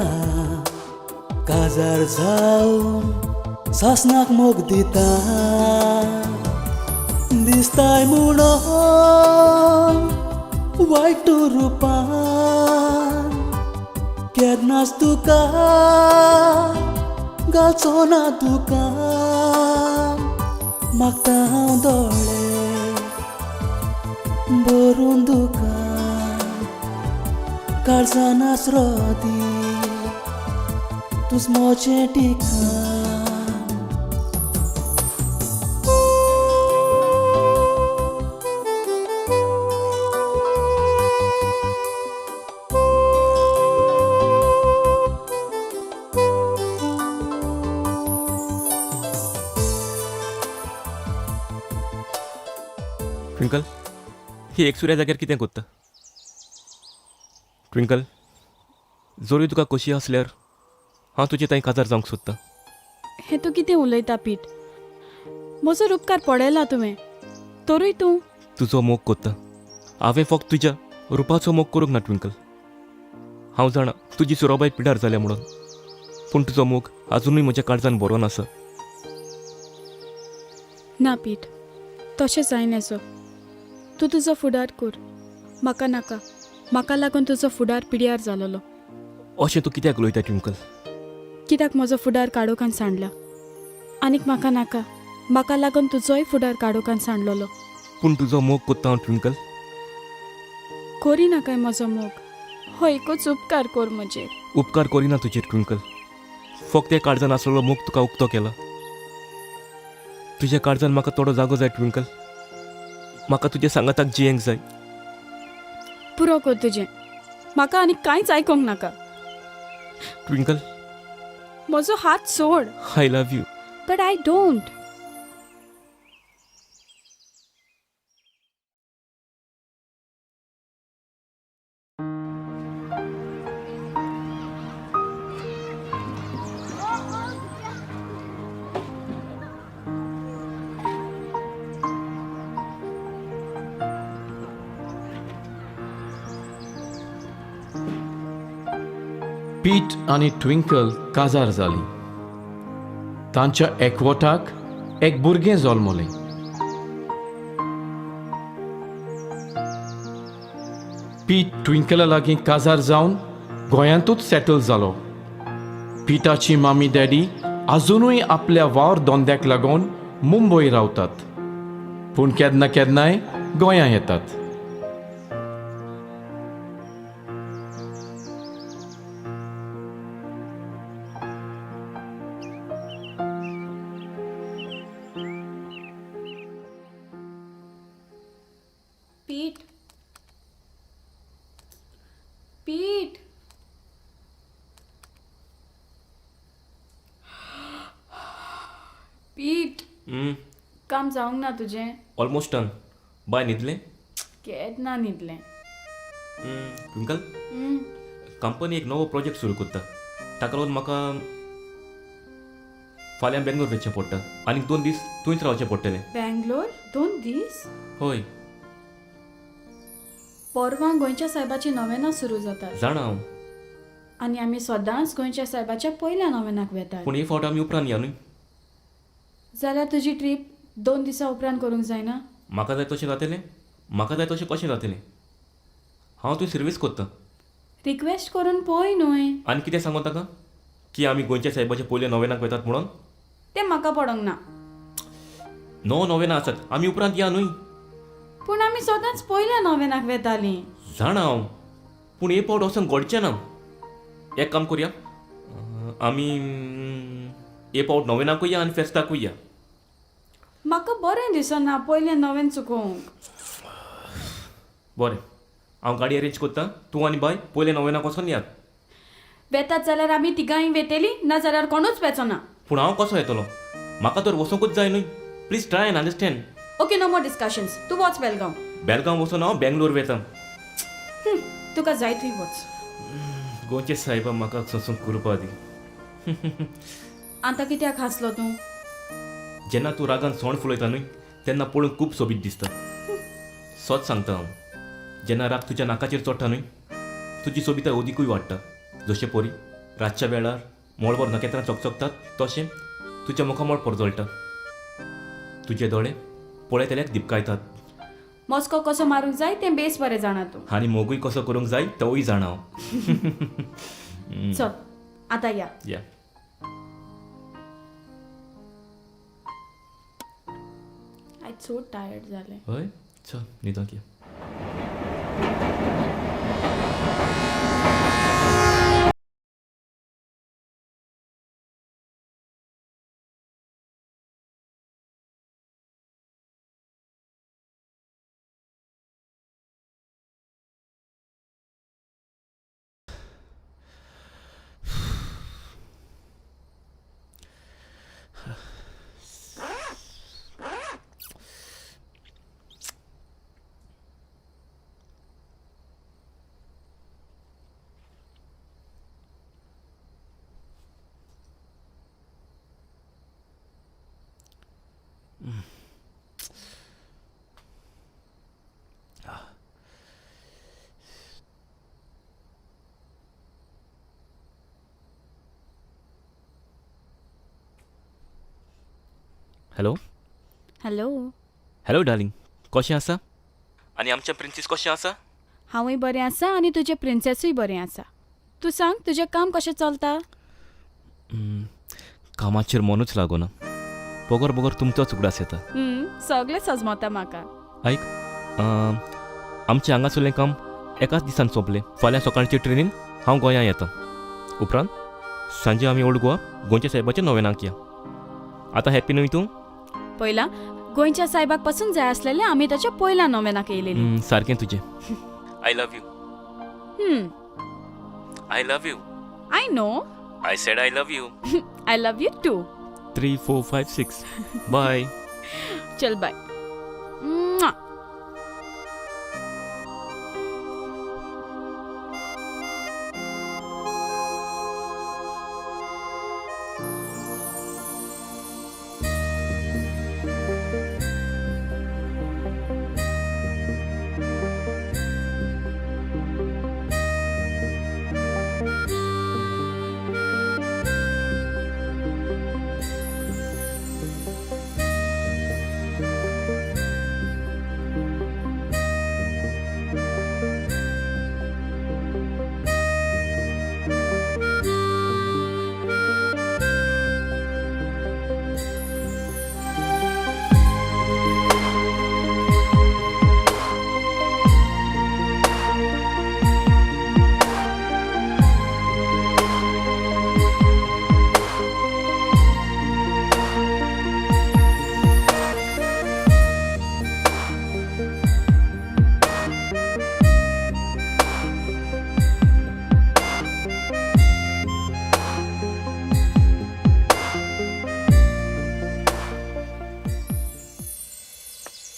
Speaker 11: काजार जावन सासणाक मोग दिता दिसताय म्हणून वायट रुपान केन्नाच तुका घालचो ना दुकान मागता हांव दोळे भरून दुकान काळजान आसरो दी तूंच म्हजें ठिकाण.
Speaker 10: ट्विंकल, ही एकसुऱ्या जाग्यार कितें कोत्ता? ट्विंकल, जोरी तुका कशी आसल्यार हांव तुजे थंय काजार जावंक सोदतां.
Speaker 7: हें तूं कितें उलयता पीट? म्हजो उपकार पळयला तुवें, तरूय तूं
Speaker 10: तुजो मोग कोत्ता. हांवें फक्त तुज्या रुपाचो मोग करूंक ना ट्विंकल. हांव जाणा तुजी सुरोबाय पिडार जाल्या म्हणून, पूण तुजो मोग आजुनूय म्हज्या काळजान बरोवन आसा.
Speaker 7: ना पीट, तशें जायना. तूं तुजो फुडार कर, म्हाका नाका. म्हाका लागून तुजो फुडार पिड्यार जालोलो.
Speaker 10: अशें तूं कित्याक उलयता ट्विंकल?
Speaker 7: कित्याक म्हजो फुडार काडोकान सांडला? आनीक म्हाका नाका. म्हाका लागून तुजोय फुडार काडोकान सांडलोलो.
Speaker 10: पूण तुजो मोग कोत्ता हांव ट्विंकल.
Speaker 7: करी नाकाय म्हजो मोग, हो एकूच उपकार कर म्हजेर.
Speaker 10: उपकार करिना तुजेर ट्विंकल. फक्त त्या काळजान आसलेलो मोग तुका उक्तो केला. तुज्या काळजान म्हाका थोडो जागो जाय ट्विंकल. म्हाका तुज्या सांगाताक जियेंक जाय.
Speaker 7: पुरो कर तुजें, म्हाका आनी कांयच आयकोंक नाका.
Speaker 10: ट्विंकल,
Speaker 7: म्हजो हात सोड.
Speaker 10: I love you.
Speaker 7: But I don't.
Speaker 1: Pete आनी ट्विंकल काजार जालीं. तांच्या एकवटाक एक भुरगें जल्मलें. पीट ट्विंकला लागीं काजार जावन गोंयांतूच सेटल जालो. पिटाची मामी डॅडी आजुनूय आपल्या वावर धंद्याक लागून मुंबय रावतात, पूण केन्ना केन्नाय गोंयां येतात.
Speaker 7: पीट, पीट, पीट, काम जावंक ना तुजें?
Speaker 10: Almost done. बाय, न्हिदलें?
Speaker 7: केन्ना न्हिदलें.
Speaker 10: ट्विंकल, कंपनी एक नवो प्रोजेक्ट सुरू करता. ताका लागून म्हाका फाल्यां बेंगलोर वचचें पडटा. आनीक 2 दीस थंयच रावचें पडटलें.
Speaker 7: बेंगलोर 2 दीस?
Speaker 10: हय.
Speaker 7: परवां गोंयच्या सायबाची नवेनां सुरू जातात.
Speaker 10: जाणा हांव.
Speaker 7: आनी आमी सदांच गोंयच्या सायबाच्या पयल्या नवेनाक वेतात.
Speaker 10: पूण हे फावट आमी उपरांत या न्हय?
Speaker 7: जाल्यार तुजी ट्रीप 2 दिसां उपरांत करूंक जायना?
Speaker 10: म्हाका जाय तशें जातलें? म्हाका जाय तशें कशें जातलें? हांव थंय सर्वीस कोत्तां.
Speaker 7: रिक्वेस्ट करून पळय न्हय.
Speaker 10: आनी कितें सांगो ताका? की आमी गोंयच्या सायबाच्या पयल्या नवेनाक वेतात म्हणून?
Speaker 7: तें म्हाका पडोंक ना.
Speaker 10: 9 नवेनां आसात, आमी उपरांत या न्हय?
Speaker 7: पूण आमी सदांच पयल्या नवेनाक वेतालीं.
Speaker 10: जाणा हांव, पूण हे फावट वचोन घडचें ना. एक काम करुया, आमी हे फावट नवेनाकूय या आनी फेस्ताकूय या.
Speaker 7: म्हाका बरें दिसना पयलें नवेन चुकोवंक.
Speaker 10: बरें, हांव गाडी अरेंज करता. तूं आनी बाय पयलें नवेनाक वचोन यात.
Speaker 7: वेतात जाल्यार आमी तिगांय वेतेली, ना जाल्यार कोणूच वेचो ना.
Speaker 10: पूण हांव कसो येतलो? म्हाका तर वचोंकूच जाय न्हय. Please try and understand.
Speaker 7: Okay, no more discussions. तूं वच बेलगांव.
Speaker 10: बेलगांव वचून हांव बेंगलोर वेता.
Speaker 7: तुका जाय थंय वच.
Speaker 10: गोंयचे सायबा म्हाका सोंसूंक कुरपा दी.
Speaker 7: आतां कित्याक हांसलो तूं?
Speaker 10: जेन्ना तूं रागान सोंड फुलयता न्हय तेन्ना पळोवंक खूब सोबीत दिसता. सत सांगता हांव, जेन्ना राग तुज्या नाकाचेर चडटा न्हय तुजी सोबिताय अदिकूय वाडटा. जशें परी रातच्या वेळार मळबर नखेत्रां चकचकतात तशें तुज्या मुखामळ परजळटा. तुजे दोळे पळयतल्याक दिपकायतात.
Speaker 7: मस्को कसो मारूंक जाय तें बेस बरें जाणा तूं.
Speaker 10: आनी मोगूय कसो करूंक जाय तोवूय जाणा हांव.
Speaker 7: चल आतां या.
Speaker 10: या.
Speaker 7: आयज सो टायर्ड जालें.
Speaker 10: हय, चल न्हिदोंक या. हॅलो.
Speaker 7: हॅलो.
Speaker 10: हॅलो डार्लिंग, कशें आसा? आनी आमचें प्रिन्सीस कशें आसा?
Speaker 7: हांवूय बरें आसा आनी तुजें प्रिन्सेसूय बरें आसा. तूं सांग, तुजें काम कशें चलता?
Speaker 10: कामाचेर मनूच लागना. बगर बगर तुमचोच उगडास येता.
Speaker 7: सगळें सजमता म्हाका.
Speaker 10: आयक, आमचें हांगासरलें काम एकाच दिसान सोंपलें. फाल्यां सकाळचे ट्रेनीन हांव गोंया येता. उपरांत सांजे आमी ओल्ड गोवा गोंयच्या साहेबाच्या नोवेनाक या. आतां हॅप्पी न्हय तूं?
Speaker 7: पयला गोंयच्या साहेबाक पसून जाय आसलेलें आमी ताच्या पयल्या नोवेनाक येयलेली.
Speaker 10: सारकें तुजें. I love you. I love you.
Speaker 7: I know.
Speaker 10: I said I love you.
Speaker 7: I love you too.
Speaker 10: 3, 4, 5, 6. Bye.
Speaker 7: चल बाय.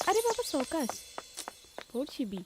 Speaker 7: अरे बाबा सवकास, पोटशी बी.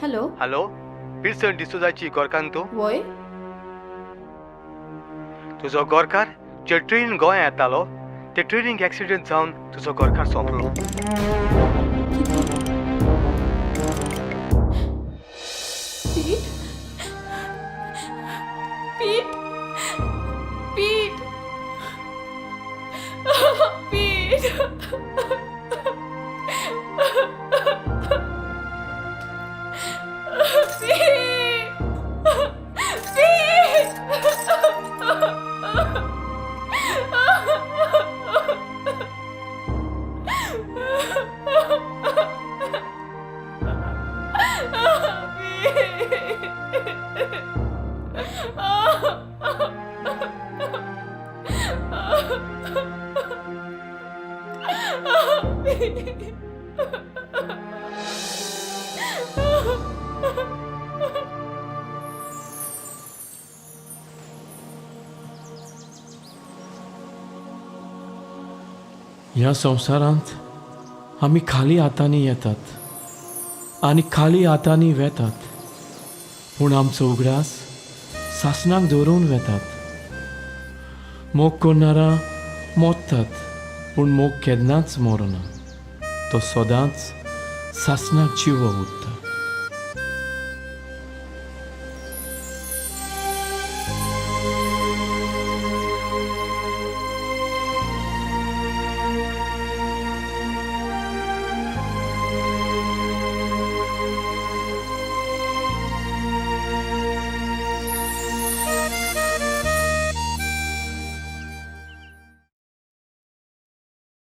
Speaker 7: हॅलो.
Speaker 3: हॅलो, पिरसन डिसोजाची गोरकान तूं?
Speaker 7: वय.
Speaker 3: तुजो गोरकार जे ट्रेन गोंया येतालो ते ट्रेनीक एक्सिडेंट जावन तुजो गोरकार सोंपलो.
Speaker 7: पीट, पीट, पीट, पीट. पीट, पीट.
Speaker 1: ह्या संवसारांत आमी खाली हातांनी येतात आनी खाली हातांनी वेतात, पूण आमचो उगडास सासणाक दवरून वेतात. मोग करणारा मोडटात, पूण मोग केन्नाच मरना, तो सदांच सासणाक जिवो उरता.